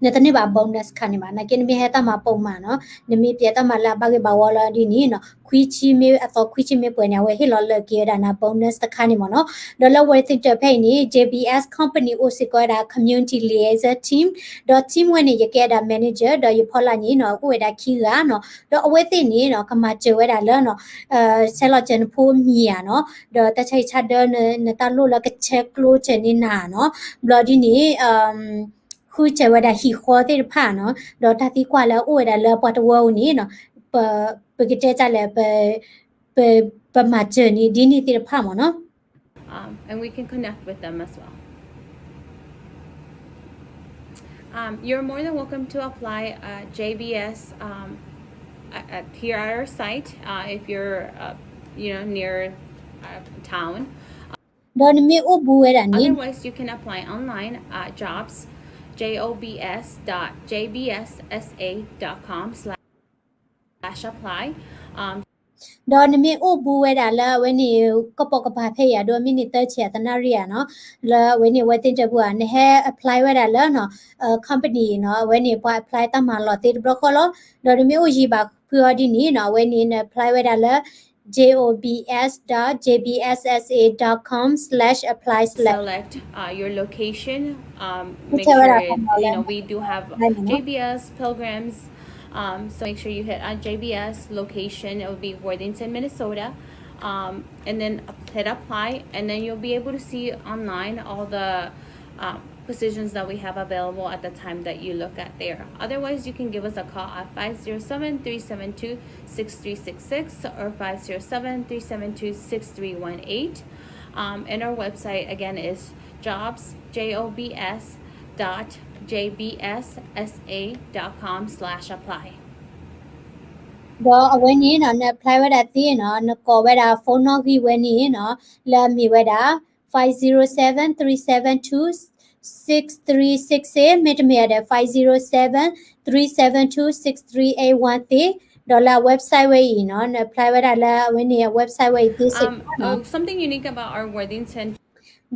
နတန့ၢ်ဘၣ် bonus တခါန့ၣ်ဘၣ်, နက့နမ့ၢ်ဟဲတၢ်မၤပိာ်မးနီၤ နမ့ၢ်ပျဲးတၢ်မၤလၢအဘၣ်ဂ့ၢ်ဘၣ်ဝီလီၤဒ်န့ၣ်နီၤ ခွံဆံမ့ၢ်အသီခွံဆံမ့ၢ်ပှဲၤန့ၣ် အဝဲဟ့ၣ်လီၤလၢာ်က့ၤဝဲဒၣ်နၤ bonus တခါန့ၣ်မ့ၢ်နီၤ, ဒီးလၢ Worthington ဖဲအံၤန့ၣ် JBS company အိၣ်စ့ၢ်ကီးဝဲဒၣ် community liaison team, ဒီး team ဝဲန့ၣ် ယကဲဒၣ် manager ဒီးယဖီလာ်န့ၣ်နီၤ အိၣ်ဝဲဒၣ်ခံဂၤနီၤ, ဒီးအဝဲသ့ၣ်န့ၣ်နီၤ ကမၤစၢၤဝဲဒၣ်လၢနီၤ ဆဲးလီၤစၢၤနဖိမံၤဧါနီၤ, ဒီးတၢ်ဆါဟံၣ်ဆါဒၢနတၢ်လိၣ်လၢကဆဲးကျိးစၢၤန့ၢ်နၤနီၤ, ဘျီဒ်န့ၣ် ဃုစၢၤဝဲဒၣ်ဟံၣ်ဃီသ့ၣ်တဖၣ်နီၤ, ဒီးတၢ်သံကွၢ်လၢအအိၣ်ဝဲဒၣ်လၢပှၤတဝၢပူၤန့ၣ်နီၤ ပကတဲတၢ်လဲၣ် ပမၤစၢၤန့ၢ်ဒ်န့ၣ်သ့ၣ်တဖၣ်မ့ၢ်နီၤ. Um, and we can connect with them as well. Um, you're more than welcome to apply uh, J B S um, at, at, here at our site uh, if you're uh, you know near uh, town. ဒီးနမ့ၢ်အိၣ်ဘူးဝဲဒၣ်န့ၣ် Otherwise, you can apply online at jobs, J O B S dot J B S S A dot com slash apply. Um, ဒီးနမ့ၢ်အိၣ်ဘူးဝဲဒၣ်လၢအဝဲန့ၣ် ကပိာ်ကပၤဖဲအံၤ အဒိ မ့ၢ်န့ၣ် သၢဆံ အသနၣ်ရံၣ်ဧါနီၤ, လၢအဝဲန့ၣ် Worthington ပူၤဧါ, နဟဲ apply ဝဲဒၣ်လၢနီၤ company နီၤ, အဝဲန့ၣ် ပှၤ apply တၢ်မၤလီၤသ့တဘျီဃီလီၤ. ဒီးနမ့ၢ်အိၣ်ယံၤဘၣ်ဖုအီၤဒ်န့ၣ်နီၤ, အဝဲန့ၣ် န apply ဝဲဒၣ်လၢ J O B S dot J B S S A dot com slash apply slash. Select uh, your location. Um, make sure it, you know we do have J B S pilgrims. Um, so make sure you hit on J B S location. It will be Worthington, Minnesota. Um, and then hit apply, and then you'll be able to see online all the um, positions that we have available at the time that you look at there. Otherwise, you can give us a call at five zero seven, three seven two, six three six six or five zero seven, three seven two, six three one eight. Um, and our website, again, is jobs, J O B S dot J B S S A dot com slash apply. ဒီးအဝဲန့ၣ်နီၤ န apply ဝဲဒၣ်သ့နီၤ နကိးဝဲဒၣ် phone နီၣ်ဂံၢ်ဝဲန့ၣ်နီၤ လၢအမ့ၢ်ဝဲဒၣ် five zero seven, three seven two, six three six six မ့တမ့ၢ်ဒီး five zero seven, three seven two, six three eight one သ့, ဒီးလၢအ website ဝဲအံၤနီၤ န apply ဝဲဒၣ်လၢအဝဲန့ၣ်အ website ဝဲအံၤသ့စ့ၢ်ကီးနီၤ. Um, oh, something unique about our Worthington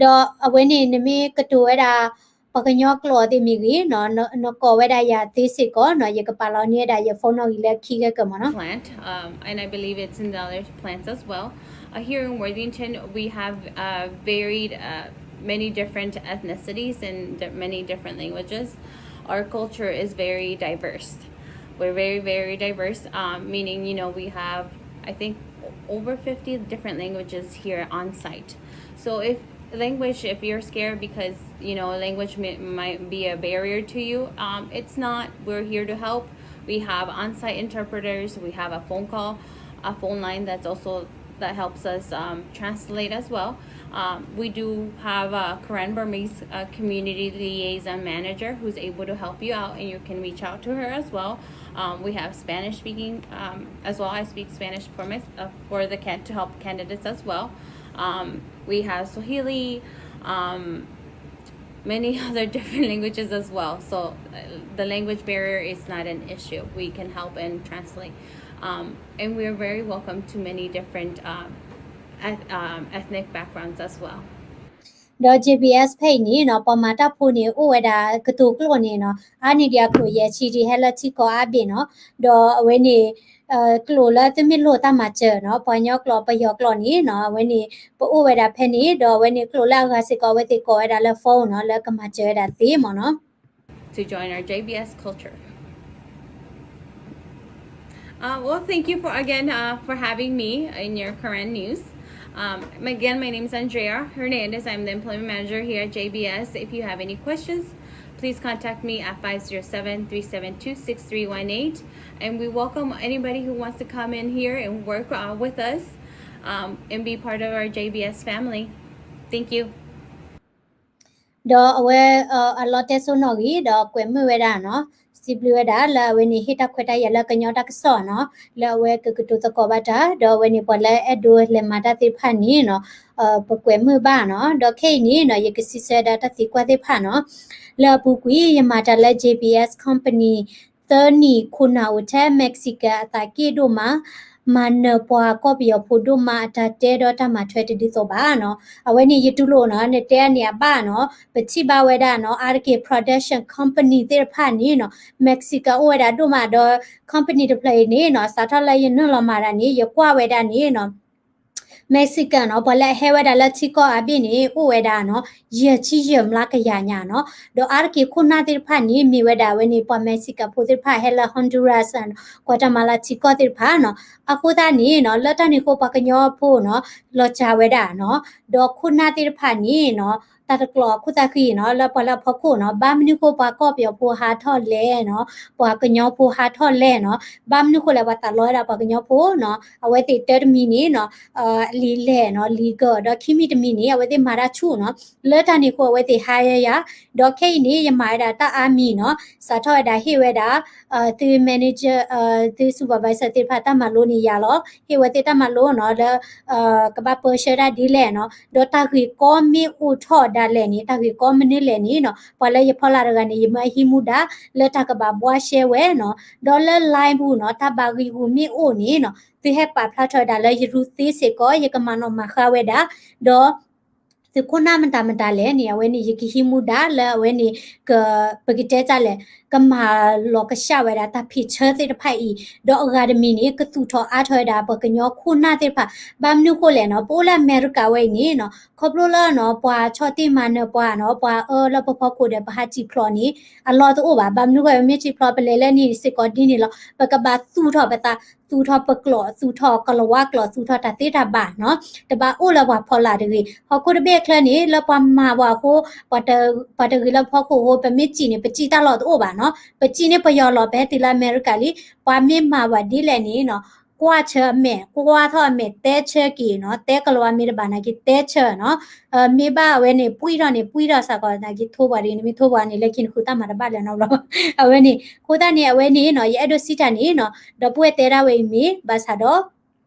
ဒီးအဝဲန့ၣ် နမ့ၢ်ကတိၤဝဲဒၣ် ပှၤကညီကျိာ်သ့ၣ်မ့ၢ်ဂ့ၤနီၤ နကိးဝဲဒၣ်ယၤသ့စ့ၢ်ကီးနီၤ ယကပာ်လီၤန့ၢ်ဝဲဒၣ်ယ phone နီၣ်ဂံၢ်လၢခံခဲကၢမ့ၢ်နီၤ. Plant, um, and I believe it's in the other plants as well. Uh, here in Worthington, we have uh, varied, uh, many different ethnicities and di- many different languages. Our culture is very diverse. We're very, very diverse, um, meaning, you know, we have, I think, over fifty different languages here on site. So if language, if you're scared because, you know, language may, might be a barrier to you, um, it's not. We're here to help. We have on-site interpreters. We have a phone call, a phone line that's also that helps us um, translate as well. Um, we do have a Karen Burmese uh, community liaison manager who's able to help you out, and you can reach out to her as well. Um, we have Spanish speaking um, as well. I speak Spanish for my uh, for the can to help candidates as well. Um, we have Swahili. Um, many other different languages as well. So uh, the language barrier is not an issue. We can help and translate. Um, and we're very welcome to many different um, eth- um, ethnic backgrounds as well. ဒီး J B S ဖဲအံၤန့ၣ်နီၤ ပှၤမၤတၢ်ဖိန့ၣ် အိၣ်ဝဲဒၣ်ကတိၤကျိာ်န့ၣ်နီၤ အါန့ၢ်ဒံးအကျိာ်ယဲၢ်ဆံဒံး ဟဲလၢထံကီၢ်အါဘ့ၣ်နီၤ ဒီးအဝဲန့ၣ် ကျိာ်လၢသုမ့ၢ်လိၣ်တၢ်မၤစၢၤနီၤ ပှၤကညီကျိာ် ပယီၤကျိာ်န့ၣ်နီၤ အဝဲန့ၣ် ပအိၣ်ဝဲဒၣ်ဖဲန့ၣ် ဒီးအဝဲန့ၣ်ကျိာ်လၢအဂၤစ့ၢ်ကီး အဝဲသ့ၣ်ကိးဝဲဒၣ်လၢ phone နီၤ လၢကမၤစၢၤဝဲဒၣ်သ့မ့ၢ်နီၤ to join our J B S culture. Uh, well, thank you for again uh, for having me in your Karen news. Um, again, my name is Andrea Hernandez. I'm the employment manager here at J B S. If you have any questions, please contact me at five zero seven, three seven two, six three one eight. And we welcome anybody who wants to come in here and work uh, with us um, and be part of our J B S family. Thank you. ဒီးအဝဲအလီတဲစိနီၣ်ဂံၢ် ဒီးကွဲးမုာ်ဝဲဒၣ်နီၤ, စံးဘျုးဝဲဒၣ်လၢအဝဲန့ၣ်ဟ့ၣ်တၢ်ခွဲးတၢ်ယာ်လၢကညီတၢ်ကစီၣ်နီၤ, လၢအဝဲကကတိၤသကိးဘၣ်တၢ်, ဒီးအဝဲန့ၣ်ပှၤလၢအဲၣ်ဒိးလဲၤမၤတၢ်သ့ၣ်တဖၣ်န့ၣ်နီၤ, ပကွဲးမုာ်ဘၣ်နီၤ. ဒီးခဲအံၤန့ၣ်နီၤ ယကစံးဆၢဒၣ်တၢ်သံကွၢ်သ့ၣ်တဖၣ်နီၤ, လၢအပူၤကွံာ် ယမၤတၢ်လၢ J B S company သၢနံၣ် ခိၣ်နၢ်အိၣ်ထဲ Mexican အသးက့ၣ်ဒိၣ်မး, မၤနၢၤပှၤကီၢ်ပယီၤဖိဒိၣ်မး အတၢ်တဲဒီးတၢ်မၤထွဲတဒ်သိးဘၣ်နီၤ. အဝဲန့ၣ်ယတူၢ်လိာ်နီၤ နတဲန့ၣ်အဘၣ်နီၤ, ပထံၣ်ဘၣ်ဝဲဒၣ်နီၤ အါတက့ၢ် production company သ့ၣ်တဖၣ်န့ၣ်နီၤ Mexican အိၣ်ဝဲဒၣ်ဒိၣ်မးဒီး company တဖျၢၣ်အံၤန့ၣ်နီၤ စးထီၣ်လၢယနုာ်လီၤမၤတၢ်န့ၣ် ယကွၢ်ဝဲဒၣ်န့ၣ်နီၤ Mexican နီၤ ပှၤလၢအဟဲဝဲဒၣ်လၢထံကီၢ်အါဘ့ၣ်န့ၣ် အိၣ်ဝဲဒၣ်နီၤ ယဲၢ်ဆံယဲၢ်မျးကယၤညါနီၤ. ဒီးအါတက့ၢ်ခိၣ်နၢ်သ့ၣ်တဖၣ်န့ၣ် မ့ၢ်ဝဲဒၣ်အဝဲန့ၣ် ပှၤ Mexican ဖိသ့ၣ်တဖၣ်ဟဲလၢ Honduras, Guatemala ထံကီၢ်သ့ၣ်တဖၣ်နီၤ. အဃိသတးန့ၣ်နီၤ လၢတၢ်န့ၣ်အဃိ ပှၤကညီဖိနီၤ လီၤစှၤဝဲဒၣ်နီၤ. ဒီးခိၣ်နၢ်သ့ၣ်တဖၣ်န့ၣ်နီၤ တၢ်တကျိၤအခိၣ်သၣ်ဃံနီၤ လၢပှၤလၢအဖီခိၣ်နီၤ ဘၣ်မနုၤဃိပှၤကီၢ်ပယီၤဖိဟးထီၣ်လဲၣ်နီၤ, ပှၤကညီဖိဟးထီၣ်လဲၣ်နီၤ, ဘၣ်မနုၤဃိလဲၣ် ပှၤသးလီဝဲဒၣ်ပှၤကညီဖိနီၤ. အဝဲသ့ၣ်တၢ်တမံၤန့ၣ်နီၤ လံာ်လဲၢ်နီၤ legal ဒီးခံမံၤတမံၤန့ၣ် အဝဲသ့ၣ်မၤတၢ်ဆူၣ်နီၤ. လၢတၢ်န့ၣ်အဃိ အဝဲသ့ၣ်ဟါယၤ, ဒီးခဲအံၤန့ၣ် ယမၤဝဲဒၣ်တၢ်အါမံၤနီၤ စးထီၣ်ဝဲဒၣ်ဟ့ၣ်ဝဲဒၣ် သု manager, သု supervisor သ့ၣ်တဖၣ်တၢ်မၤလိန့ၣ်ယၤလီၤ. ဟ့ၣ်ဝဲသ့ၣ်တၢ်မၤလိနီၤ လၢ ကဘၣ်ပၢဆှၢတၢ်ဒ်လဲၣ်နီၤ. ဒီးတၢ်ဂ့ၢ်ကီမ့ၢ်အိၣ်ထီၣ်ဒၣ်လဲာ်န့ၣ် တၢ်ဂ့ၢ်ကီမနုၤလဲၣ်န့ၣ်နီၤ ပှၤလၢယဖီလာ်တဂၤန့ၣ် ယမၢအဟံးမူဒါ လၢတၢ်ကဘၣ်ဘှါရှဲဝဲနီၤ. ဒီးလၢ line ပူၤနီၤ တၢ်ဘၣ်ဂံၢ်ဂူာ်မ့ၢ်အိၣ်န့ၣ်နီၤ သုဟဲပာ်ဖျါထီၣ်ဝဲဒၣ်လၢယရူသ့စ့ၢ်ကီး ယကမၤနီၣ်မၤဃါဝဲဒၣ်, ဒီး သုးခိၣ်နၢ်မတၤမတၤလဲၣ်န့ၣ် အဝဲန့ၣ် ယကဟံးမူဒါလၢအဝဲန့ၣ် ပကတဲတၢ်လဲၣ် ကမၤလီၤကဆှၣ်ဝဲဒၣ်တၢ်ဖံးဆၢသ့ၣ်တဖၣ်အံၤ, ဒီးအဂၤတမံၤန့ၣ် ကသူၣ်ထီၣ်အါထီၣ်ဝဲဒၣ်ပှၤကညီခိၣ်နၢ်သ့ၣ်တဖၣ်, ဘၣ်မနုၤဃိလဲၣ်နီၤ ပအိၣ်လၢအမဲရကၤဝဲအံၤန့ၣ်နီၤ ခီဖျိလၢနီၤ ပှၤဆီၣ်တံၢ်မၤနၢၤပှၤနီၤ ပှၤအၢလၢပဖီခိၣ်ဒီး ပဟးစံၣ်ဖျိးန့ၣ် အလီၢ်တအိၣ်ဘၣ်. ဘၣ်မနုၤဃိ ပမ့ၢ်စံၣ်ဖျိး ပလဲၤလၢန့ၣ်စ့ၢ်ကီးဒ်န့ၣ်လီၤ. ပကဘၣ်သူၣ်ထီၣ်ပသး သူၣ်ထီၣ်ပကျိာ် သူၣ်ထီၣ်ကလၤဝါကျိာ် သူၣ်ထီၣ်တၢ်သ့တၢ်ဘၣ်နီၤ. တဘၣ်အိၣ်လၢပှၤဖီလာ်တဂ့ၤ. ဟီၣ်ခိၣ်တဘ့ၣ်အချၢန့ၣ် လၢပှၤမၤပှၤအဃိ ပှၤတဂ့ၤလၢဖီခိၣ်အဃိ ပမ့ၢ်စံၣ်န့ၣ် ပစံၣ်တၢ်လီၢ်တအိၣ်ဘၣ်နီၤ. ပစံၣ်န့ၣ်ပယီၤလီၤ ပဟဲတုၤလၢအမဲရကၤလံ. ပှၤမ့ၢ်မၤပှၤဒ်လဲၣ်န့ၣ်နီၤ ကွၢ်ဆၢအမဲာ် ကွၢ်ထီၣ်အမဲာ် တဲဆၢက့ၤနီၤ. တဲကလၤဝါမ့ၢ်တဘၣ်နာ်က့ တဲဆၢနီၤ. မ့ၢ်ဘၣ်အဝဲန့ၣ် ပှံၢ်ထီၣ်န့ၣ် ပှံၢ်ထီၣ်စ့ၢ်ကီး နာ်က့ထိပှၤဒ်န့ၣ် မ့ၢ်ထိပှၤန့ၣ် လၢခံနဃုသၣ်မၤတဘၣ်လၢၤနီတဘျီ. အဝဲန့ၣ် အဃိသတးန့ၣ် အဝဲန့ၣ်နီၤ ယအဲၣ်ဒိးစံးတၢ်န့ၣ်နီၤ ဒီပုၢ်ဝဲၢ်တဲဒၣ်ဝဲအံၤမ့ၢ် ဘၣ်ဆၣ်ဒီး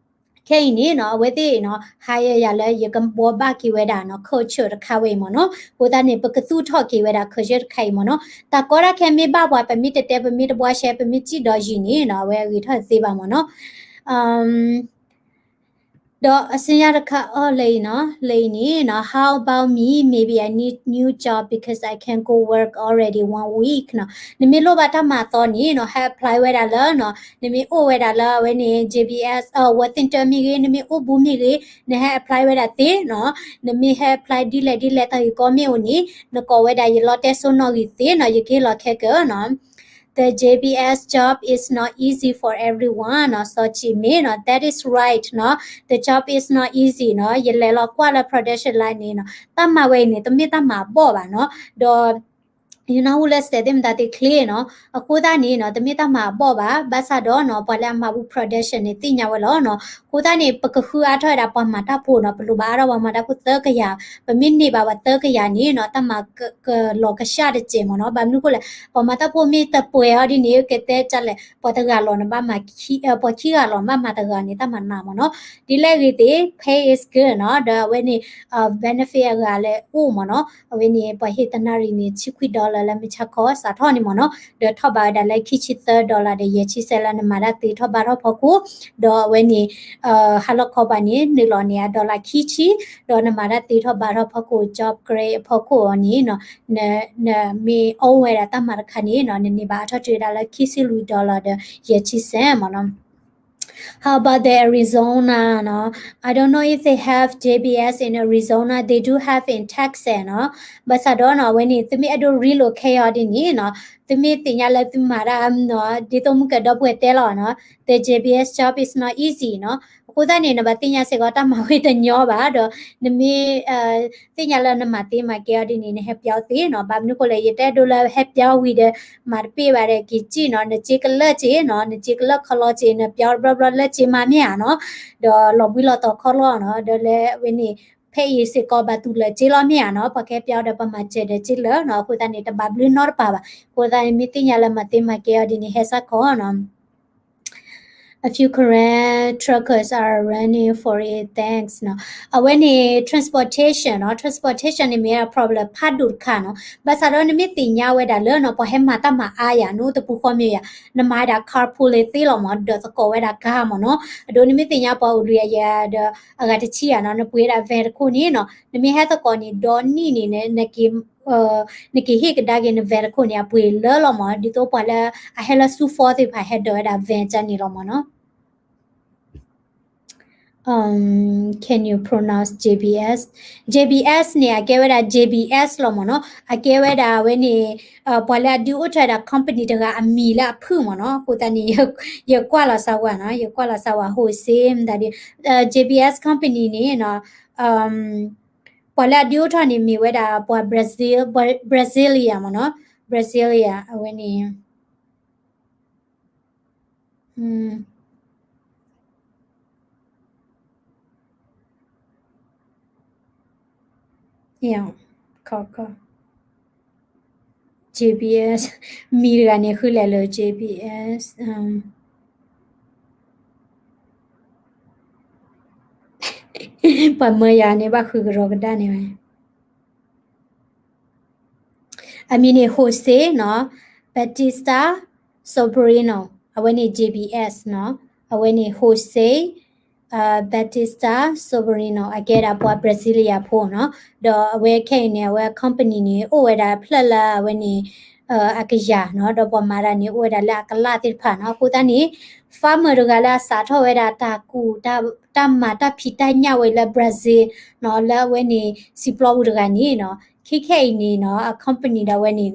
ခဲအံၤန့ၣ်နီၤ အဝဲသ့ၣ်နီၤ ဟါယၤယၤလၢယကဘှီဘၣ်က့ၤဝဲဒၣ်နီၤ culture တခါဝဲအံၤမ့ၢ်နီၤ. အဃိသတးန့ၣ် ပကသူၣ်ထီၣ်က့ၤဝဲဒၣ် culture တခါအံၤမ့ၢ်နီၤ. တၢ်ကီတၢ်ခဲမ့ၢ်ဘၣ်ပှၤ ပမ့ၢ်တတဲ ပမ့ၢ်တဘှါရှဲ ပမ့ၢ်စံၣ်ဒီးယံာ်န့ၣ်နီၤ အဝဲအဂ့ၤထီၣ်တသ့ဘၣ်မ့ၢ်နီၤ. ဒီးအစံၣ်ညီၣ်တခါအီၤလၢအံၤနီၤ လၢအံၤန့ၣ်နီၤ How about me? Maybe I need new job because I can go work already one week နီၤ. နမ့ၢ်လိၣ်ဘၣ်တၢ်မၤအသီန့ၣ်နီၤ ဟဲ apply ဝဲဒၣ်လၢနီၤ နမ့ၢ်အိၣ်ဝဲဒၣ်လၢအဝဲန့ၣ် J B S, Worthington မ့ၢ်ဂ့ၤ နမ့ၢ်အိၣ်ဘူးမ့ၢ်ဂ့ၤ နဟဲ apply ဝဲဒၣ်သ့နီၤ. နမ့ၢ်ဟဲ apply ဒ်လဲၣ်ဒ်လဲၣ် တၢ်ဂ့ၢ်ကီမ့ၢ်အိၣ်န့ၣ် နကိးဝဲဒၣ်ယလီတဲစိနီၣ်ဂံၢ်သ့နီၤ ယကဟ့ၣ်လီၤခဲကၢနီၤ. The J B S job is not easy for everyone နီၤ စီၤကံးမ့ၢ်နီၤ that is right နီၤ the job is not easy နီၤ ယလဲၤလီၤကွၢ်လၢ production line န့ၣ်နီၤ တၢ်မၤဝဲအံၤန့ၣ် တမ့ၢ်တၢ်မၤအဘီၣ်ဘၣ်နီၤ ဒီး ယနၢ်ဟူလၢစဲးသ့ၣ်မတၤသ့ၣ်ချ့နီၤ အဃိသတးန့ၣ်နီၤ တမ့ၢ်တၢ်မၤအဘီၣ်ဘၣ် ဘၣ်ဆၣ်ဒီးနီၤ ပှၤလၢအမၤဘူး production န့ၣ် သ့ၣ်ညါဝဲလီၤနီၤ အဃိသတးန့ၣ် ပကဃုအါထီၣ်ဝဲဒၣ်ပှၤမၤတၢ်ဖိနီၤ ပလိၣ်ဘၣ်အါထီၣ်ပှၤမၤတၢ်ဖိသၢကယၤ ပမ့ၢ်န့ၢ်ဘၣ်ပှၤသၢကယၤန့ၣ်နီၤ တၢ်မၤကလီၤကဆှၣ်တစဲးမ့ၢ်နီၤ ဘၣ်မနုၤအဃိလဲၣ် ပှၤမၤတၢ်ဖိမ့ၢ်တပှဲၤအီၤဒ်န့ၣ် ကတဲကလဲၣ် ပှၤတဂၤလီၤနဘၣ်မၤ ပှၤခံဂၤလီၤနဘၣ်မၤတဂၤန့ၣ် တၢ်မၤနးမ့ၢ်နီၤ ဒ်လဲၣ်ဂ့ၤသ့ၣ် pay is good နီၤ ဒီးအဝဲန့ၣ် benefit အဂၤလၢအိၣ်မ့ၢ်နီၤ အဝဲန့ၣ် ပှၤဟ့ၣ်တနၣ်ရံၣ်န့ၣ် ဆံခွံ dollar လၢမုၢ်ဆါခီ စးထီၣ်န့ၣ်မ့ၢ်နီၤ ဒီးထီၣ်ဘးဝဲဒၣ်လၢခံဆံသၢ dollar ဒီးယဲၢ်ဆံစဲးလၢနမၤတၢ်သ့ထီၣ်ဘးထီၣ်ဖီခိၣ် ဒီးအဝဲန့ၣ် ဟါလီၤခီပၤန့ၣ် နုာ်လီၤန့ၢ်အ dollar ခံဆံ ဒီးနမၤတၢ်သ့ထီၣ်ဘးထီၣ်ဖီခိၣ် job grade အဖီခိၣ်အီၤန့ၣ်နီၤ နမ့ၢ်အိၣ်ဝဲဒၣ်တၢ်မၤတခါန့ၣ်နီၤ နန့ၢ်ဘၣ်အါထီၣ်တုၤဝဲဒၣ်လၢခံဆံလွံၢ် dollar ဒီးယဲၢ်ဆံစဲးမ့ၢ်နီၤ How about the Arizona နီၤ I don't know if they have J B S in Arizona. They do have in Texas နီၤ ဘၣ်ဆၣ်ဒီးနီၤ အဝဲန့ၣ် သုမ့ၢ်အဲၣ်ဒိး relocate အီၤဒ်န့ၣ်နီၤ သုမ့ၢ်သ့ၣ်ညါလၢသုမၤတၢ်နီၤ ဒ်သိးမုၢ်ကဒီပုၢ်ဝဲၢ်တဲလီၤနီၤ the J B S job is not easy နီၤ အဃိသတးန့ၣ် နဘၣ်သ့ၣ်ညါစ့ၢ်ကီးတၢ်မၤဝဲတညီဘၣ်ဒီး နမ့ၢ် သ့ၣ်ညါလၢနမၤသ့မၤကဲအီၤဒ်န့ၣ် နဟဲပၠီသ့နီၤ. ဘၣ်မနုၤဃိလဲၣ် ယတအဲၣ်ဒိးလၢဟဲပၠီဝံၤဒီး မၤတပ့ၢ်ဘၣ်ဒီးက့ၤစံၣ်နီၤ, နစ့ကလၢၢ်စ့နီၤ, နစ့ကလၢၢ်ခီလီစ့ နပၠီတဘျီဘျီလၢစ့မါမ့ၢ်ဧါနီၤ, ဒီးလီၤဘှံးလီၤတီၤခီလီနီၤ, ဒီးလၢဝဲန့ၣ် ဖဲအံၤစ့ၢ်ကီး ဘၣ်တူၢ်လၢာ်စ့လီၤမ့ၢ်ဧါနီၤ, ပှၤကဟဲပၠီဒီးပမၤစၢၤဒီးစ့လၢာ်နီၤ, အဃိသတးန့ၣ် တဘၣ်ဘျုးနီတပၤဘၣ်, အဃိသတးန့ၣ် မ့ၢ်သ့ၣ်ညါလၢမၤသ့မၤကဲအီၤဒ်န့ၣ် ဟဲစ့ၢ်ကီးနီၤ. A few Karen truckers are running for it, thanks နီၤ. အဝဲန့ၣ် transportation နီၤ, transportation န့ၣ်မ့ၢ်ဝဲဒၣ် problem ဖးဒိၣ်တခါနီၤ. ဘၣ်ဆၣ်ဒီးနမ့ၢ်သ့ၣ်ညါဝဲဒၣ်လၢနီၤ ပှၤဟဲမၤတၢ်မၤအါယၤ နအိၣ်တပူၤဃီမ့ၢ်ယၤ, နမၤဝဲဒၣ် carpool သ့လီၤမ့ၢ် ဒီးသကိးဝဲဒၣ်ကါမ့ၢ်နီၤ. အဒိ နမ့ၢ်သ့ၣ်ညါပှၤအိၣ်လွံၢ်အယၤဒီး အဂၤတဆံယၤနီၤ, နပှ့ၤဝဲဒၣ် van တခိၣ်န့ၣ်နီၤ, နမ့ၢ်ဟဲသကိးန့ၣ် ဒီနံၣ်န့ၣ် နက့ၤဟ့ၣ်ကဒါက့ၤန van တခိၣ်န့ၣ် အပှ့ၤလၢလီၤမ့ၢ်, ဒ်သိးပှၤလၢအဟဲလၢ ဆူဖီသ့ၣ်တဖၣ် ဟဲဒိးဝဲဒၣ် van ကန့ၣ်လီၤမ့ၢ်နီၤ. Can you pronounce J B S? J B S န့ၣ် အကဲဝဲဒၣ် J B S လီၤမ့ၢ်နီၤ, အကဲဝဲဒၣ်အဝဲန့ၣ် ပှၤလၢအဒုးအိၣ်ထီၣ်ဝဲဒၣ် company တဂၤအမံၤလၢအဖုၣ်မ့ၢ်နီၤ, အဃိသတးန့ၣ် ယကွၢ်လီၤစၢၤဝဲနီၤ, ယကွၢ်လီၤစၢၤဝဲ ဟိးစ့ မတၤဒ် J B S company န့ၣ်နီၤ, ပှၤလၢအဒုးအိၣ်ထီၣ်န့ၣ်မ့ၢ်ဝဲဒၣ်ပှၤ Brazil, Brazilian မ့ၢ်နီၤ, Brazilian အဝဲန့ၣ် JBS မံၤတဂၤန့ၣ် ဃုလဲၤလၢ JBS ပှၤမၢယၤန့ၣ် ဘၣ်ဃုကရီကဒါန့ၣ်ဝဲ အမံၤန့ၣ် Jose နီၤ, Batista Sobrino, အဝဲန့ၣ် JBS နီၤ, အဝဲန့ၣ် Jose Batista Sobrino အကဲဒၣ်ပှၤ Brazilian ဖိနီၤ, ဒီးအဝဲခဲအံၤန့ၣ် အဝဲ company န့ၣ် အိၣ်ဝဲဒၣ်ဖျၢၣ်လၢအဝဲန့ၣ် အကယၤနီၤ, ဒီးပှၤမၤတၢ်န့ၣ် အိၣ်ဝဲဒၣ်လၢအကလၢ်သ့ၣ်တဖၣ်နီၤ, အဃိသတးန့ၣ် farmer တဂၤလၢအစးထီၣ်ဝဲဒၣ်တၢ်ကူၣ် တၢ်မၤတၢ်ဖံးတၢ်ညၣ်ဝဲလၢ Brazil နီၤ, လၢအဝဲန့ၣ် စံးပျီပူၤတဂၤန့ၣ်နီၤ, ခဲခဲအံၤန့ၣ်နီၤ အ company ဒီးအဝဲန့ၣ်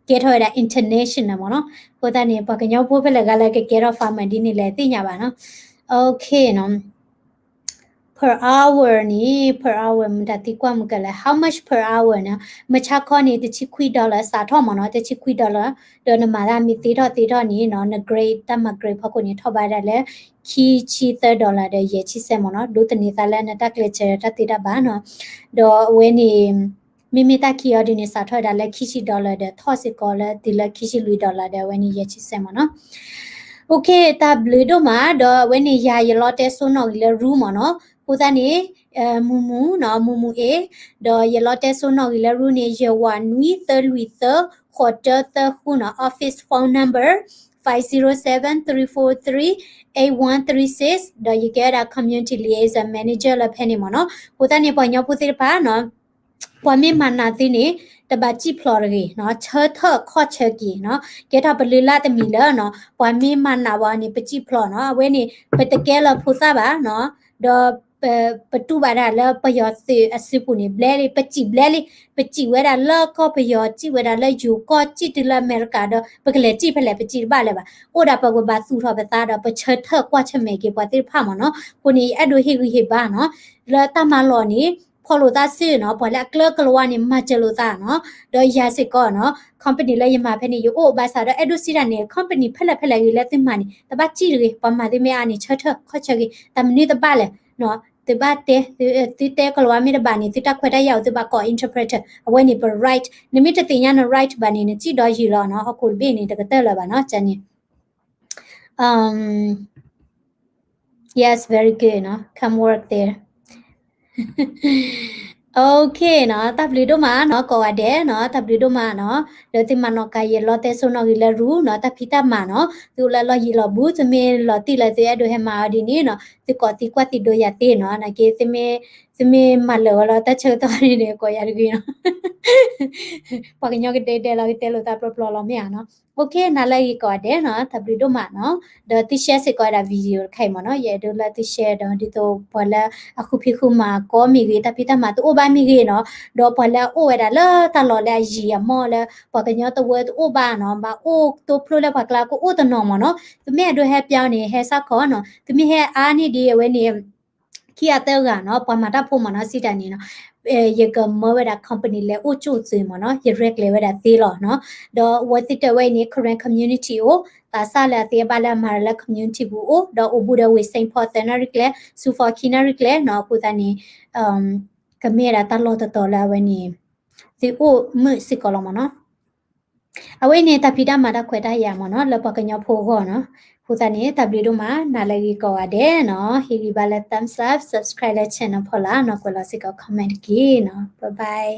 ကဲထီၣ်ဝဲဒၣ် international မ့ၢ်နီၤ, အဃိသတးန့ၣ် ပှၤကညီဖိဖဲလဲၣ်ဂၤလၢကကဲထီၣ် farmer ဒ်န့ၣ်လဲၣ်သ့ၣ်ညါဘၣ်နီၤ, okay နီၤ. Per hour န့ၣ် per hour မတၤသံကွၢ်မုၢ်ကလဲၣ် how much per hour နီၤ, မုၢ်ဆါခီန့ၣ် တဆံခွံ dollar စးထီၣ်မ့ၢ်နီၤ, တဆံခွံ dollar ဒီးနမၤတၢ်မ့ၢ်သ့ထီၣ်သ့ထီၣ်န့ၣ်နီၤ, န grade တၢ်မၤ grade ဖီခိၣ်န့ၣ် ထီၣ်ဘၣ်ဒၣ်လၢ ခံဆံသၢ dollar ဒီးယဲၢ်ဆံစဲးမ့ၢ်နီၤ, ဒိးသန့ၤသးလၢနတၢ်ကျဲးစၢးတၢ်သ့တၢ်ဘၣ်နီၤ, ဒီးအဝဲန့ၣ် မ့မ့ၢ်တၢ်ခံအီၤဒ်န့ၣ် စးထီၣ်ဝဲဒၣ်လၢခံဆံ dollar ဒီးထီၣ်စ့ၢ်ကီးလၢတုၤလၢခံဆံလွံၢ် dollar ဒီးအဝဲန့ၣ်ယဲၢ်ဆံစဲးမ့ၢ်နီၤ, okay တၢ်ဘျုးဒိၣ်မး ဒီးအဝဲန့ၣ်ယၤယလီတဲစိနီၣ်ဂံၢ်လၢရူမ့ၢ်နီၤ, အဃိသတးန့ၣ် မူမူနီၤ, မူမူအ့ၣ်, ဒီးယလီတဲစိနီၣ်ဂံၢ်လၢရူန့ၣ် ယဲၢ်ဝးနွံသၢလွံၢ်သၢ ဃိးတၢသၢဃုနီၤ, office phone number five zero seven three four three eight one three six ဒီးယကဲဝဲဒၣ် community liaison manager လၢဖဲန့ၣ်မ့ၢ်နီၤ, အဃိသတးန့ၣ် ပှၤကညီဖိသ့ၣ်တဖၣ်နီၤ ပှၤမ့ၢ်မၤနးသုန့ၣ် တဘၣ်စံၣ်ဖျိးတဂ့ၤနီၤ, ဆၢထၢၣ်ခီၣ်ဆၢက့ၤနီၤ, ကဲထီၣ်ပလုၢ်လၢ်တမံၤလၢနီၤ, ပှၤမ့ၢ်မၤနးဝဲန့ၣ် ပစံၣ်ဖျိးနီၤ, အဝဲန့ၣ် ပတကဲလၢဖိသၣ်ဘၣ်နီၤ, ဒီး ပတူၢ်ဘၣ်တၢ်လၢပယီၤသုးအစုပူၤန့ၣ် ဘျဲလံ, ပစံၣ်ဘျဲလံ, ပစံၣ်ဝဲဒၣ်လၢကီၢ်ပယီၤ, စံၣ်ဝဲဒၣ်လၢယိၤကီၢ်, စံၣ်တုၤလၢအမဲရကၤဒီး ပကလဲၤစံၣ်ဖဲလဲၣ် ပစံၣ်တဘၣ်လၢၤဘၣ်, အိၣ်ဒၣ်ပကဘၣ်သူၣ်ထီၣ်ပသးဒီး ပဆၢထၢၣ်ကွၢ်ဆၢၣ်မဲာ်က့ၤပှၤသ့ၣ်တဖၣ်မ့ၢ်နီၤ, အဃိန့ၣ် ယအဲၣ်ဒိးဟ့ၣ်ဂံၢ်ဟ့ၣ်ဘါနီၤ, လၢတၢ်မၤလီၢ်န့ၣ် ဖီၣ်လိာ်သးစုနီၤ, ပှၤလၢအကျၢၤကလၤဝါန့ၣ် မၤစၢၤလိာ်သးနီၤ, ဒီးယၤစ့ၢ်ကီးနီၤ, company လၢယမၤဖဲန့ၣ် ယအိၣ်ဘၣ်ဆၣ်ဒီး အဲၣ်ဒိးစံးတၢ်န့ၣ် company ဖဲလဲၣ်ဖဲလဲၣ်ဂ့ၤလၢသုမၤန့ၣ် တဘၣ်စံၣ်တဂ့ၤ, ပှၤမၤသုမ့ၢ်အါန့ၣ် ဆၢထၢၣ်ခီၣ်ဆၢဂ့ၤ, တၢ်မနုၤတဘၣ်လဲၣ်, သုဘၣ်တဲ, သုတဲကလၤဝါမ့ၢ်တဘၣ်န့ၣ် သုတၢ်ခွဲးတၢ်ယာ်အိၣ် သုဘၣ်ကိး interpreter, အဝဲန့ၣ်ပ right, နမ့ၢ်တသ့ၣ်ညါန right ဘၣ်န့ၣ် နစံၣ်ဒီးယံာ်လီၤနီၤ, ဟီၣ်ခိၣ်တဘ့ၣ်န့ၣ် တကတၢၢ်လၢၤဘၣ်နီၤ, ကန့ၣ် Yes, very good နီၤ, come work there. Okay နီၤ, တၢ်ဘျုးဒိၣ်မးနီၤ, ကိးဂၤဒဲးနီၤ, တၢ်ဘျုးဒိၣ်မးနီၤ, လၢသုမၤနီၣ်ကၤယဲၢ်လီတဲစိနီၣ်ဂံၢ်လၢရူနီၤ, တၢ်ဖံးတၢ်မၤနီၤ, သုအိၣ်လၢလီၢ်ယံၤလီၢ်ဘူး, သုမ့ၢ်လီၤတံၢ်လၢသုအဲၣ်ဒိးဟဲမၤအီၤဒ်န့ၣ်နီၤ, သုကိးသံကွၢ်သံဒိးယၤသ့နီၤ, နာ်က့ သုမ့ၢ်မၤလၢာ်ဝဲလီၤတၢ်ဆၢကတီၢ်န့ၣ် ကိးယၤတဂ့ၤနီၤ, ပှၤကညီကဒဲကဒဲလီၤ ကတဲလိာ်သးပျီပျီလီၤမ့ၢ်ဧါနီၤ, okay နၤလၢအဂ့ၤကိးဂၤဒဲးနီၤ, တၢ်ဘျုးဒိၣ်မးနီၤ, ဒီးသု share စ့ၢ်ကီးဝဲဒၣ် video တခါအံၤမ့ၢ်နီၤ, ယအဲၣ်ဒိးလၢသု share ဒီး ဒ်သိးပှၤလၢအဃုဖံးဃုမၤကီမ့ၢ်ဂ့ၤ, တၢ်ဖံးတၢ်မၤတအိၣ်ဘၣ်မ့ၢ်ဂ့ၤနီၤ, ဒီးပှၤလၢအအိၣ်ဝဲဒၣ်လၢတၢ်လီၢ်လၢအယံာ်အမီၢ်လၢ ပှၤကညီတဝၢတအိၣ်ဘၣ်နီၤ, ဘၣ်အိၣ်တိဖျိလၢပှၤကျါကအိၣ်တနီၤမ့ၢ်နီၤ, သုမ့ၢ်အဲၣ်ဒိးဟဲပၠီန့ၣ် ဟဲစ့ၢ်ကီးနီၤ, သုမ့ၢ်ဟဲအါန့ၣ် ဒ်အဝဲန့ၣ် ခံဂၤသၢဂၤနီၤ ပှၤမၤတၢ်ဖိမ့ၢ်နီၤ စံးတၢ်န့ၣ်နီၤ ယကမၢဝဲဒၣ် company လဲၤအိၣ်ကၠိၣ်သုးမ့ၢ်နီၤ ယရဲၣ်ကျဲၤဝဲဒၣ်သ့လီၤနီၤ. ဒီးအဝဲသ့ၣ်တဲဝဲအံၤန့ၣ် Karen community အိၣ် သးစၢ်လၢအသ့အဘၣ်လၢအမၤတၢ်လၢ community ပူၤအိၣ် ဒီးအိၣ်ဘူးဒီးဝ့ၢ် Saint Paul သၢနၣ်ရံၣ်ကျဲ Saint Paul ခံနၣ်ရံၣ်ကျဲနီၤ. အဃိသတးန့ၣ် ကမ့ၢ်ဝဲဒၣ်တၢ်လီၢ်တတီၤလၢအဝဲန့ၣ် သုအိၣ်မုာ်စ့ၢ်ကီးလီၤမ့ၢ်နီၤ. အဝဲအံၤန့ၣ် တၢ်ဖံးတၢ်မၤတၢ်ခွဲးတၢ်ယာ်မ့ၢ်နီၤ လၢပှၤကညီဖိအဂီၢ်နီၤ. အဃိသတးန့ၣ် တၢ်ဘျုးဒိၣ်မး နၤလၢဂ့ၤကိးဂၤဒဲးနီၤ ဟ့ၣ်ဂံၢ်ဘါလၢ thumbs up subscribe လၢ channel ဖီလာ်နီၤ ကွဲးလီၤစ့ၢ်ကီး comment တက့ၢ်နီၤ bye bye.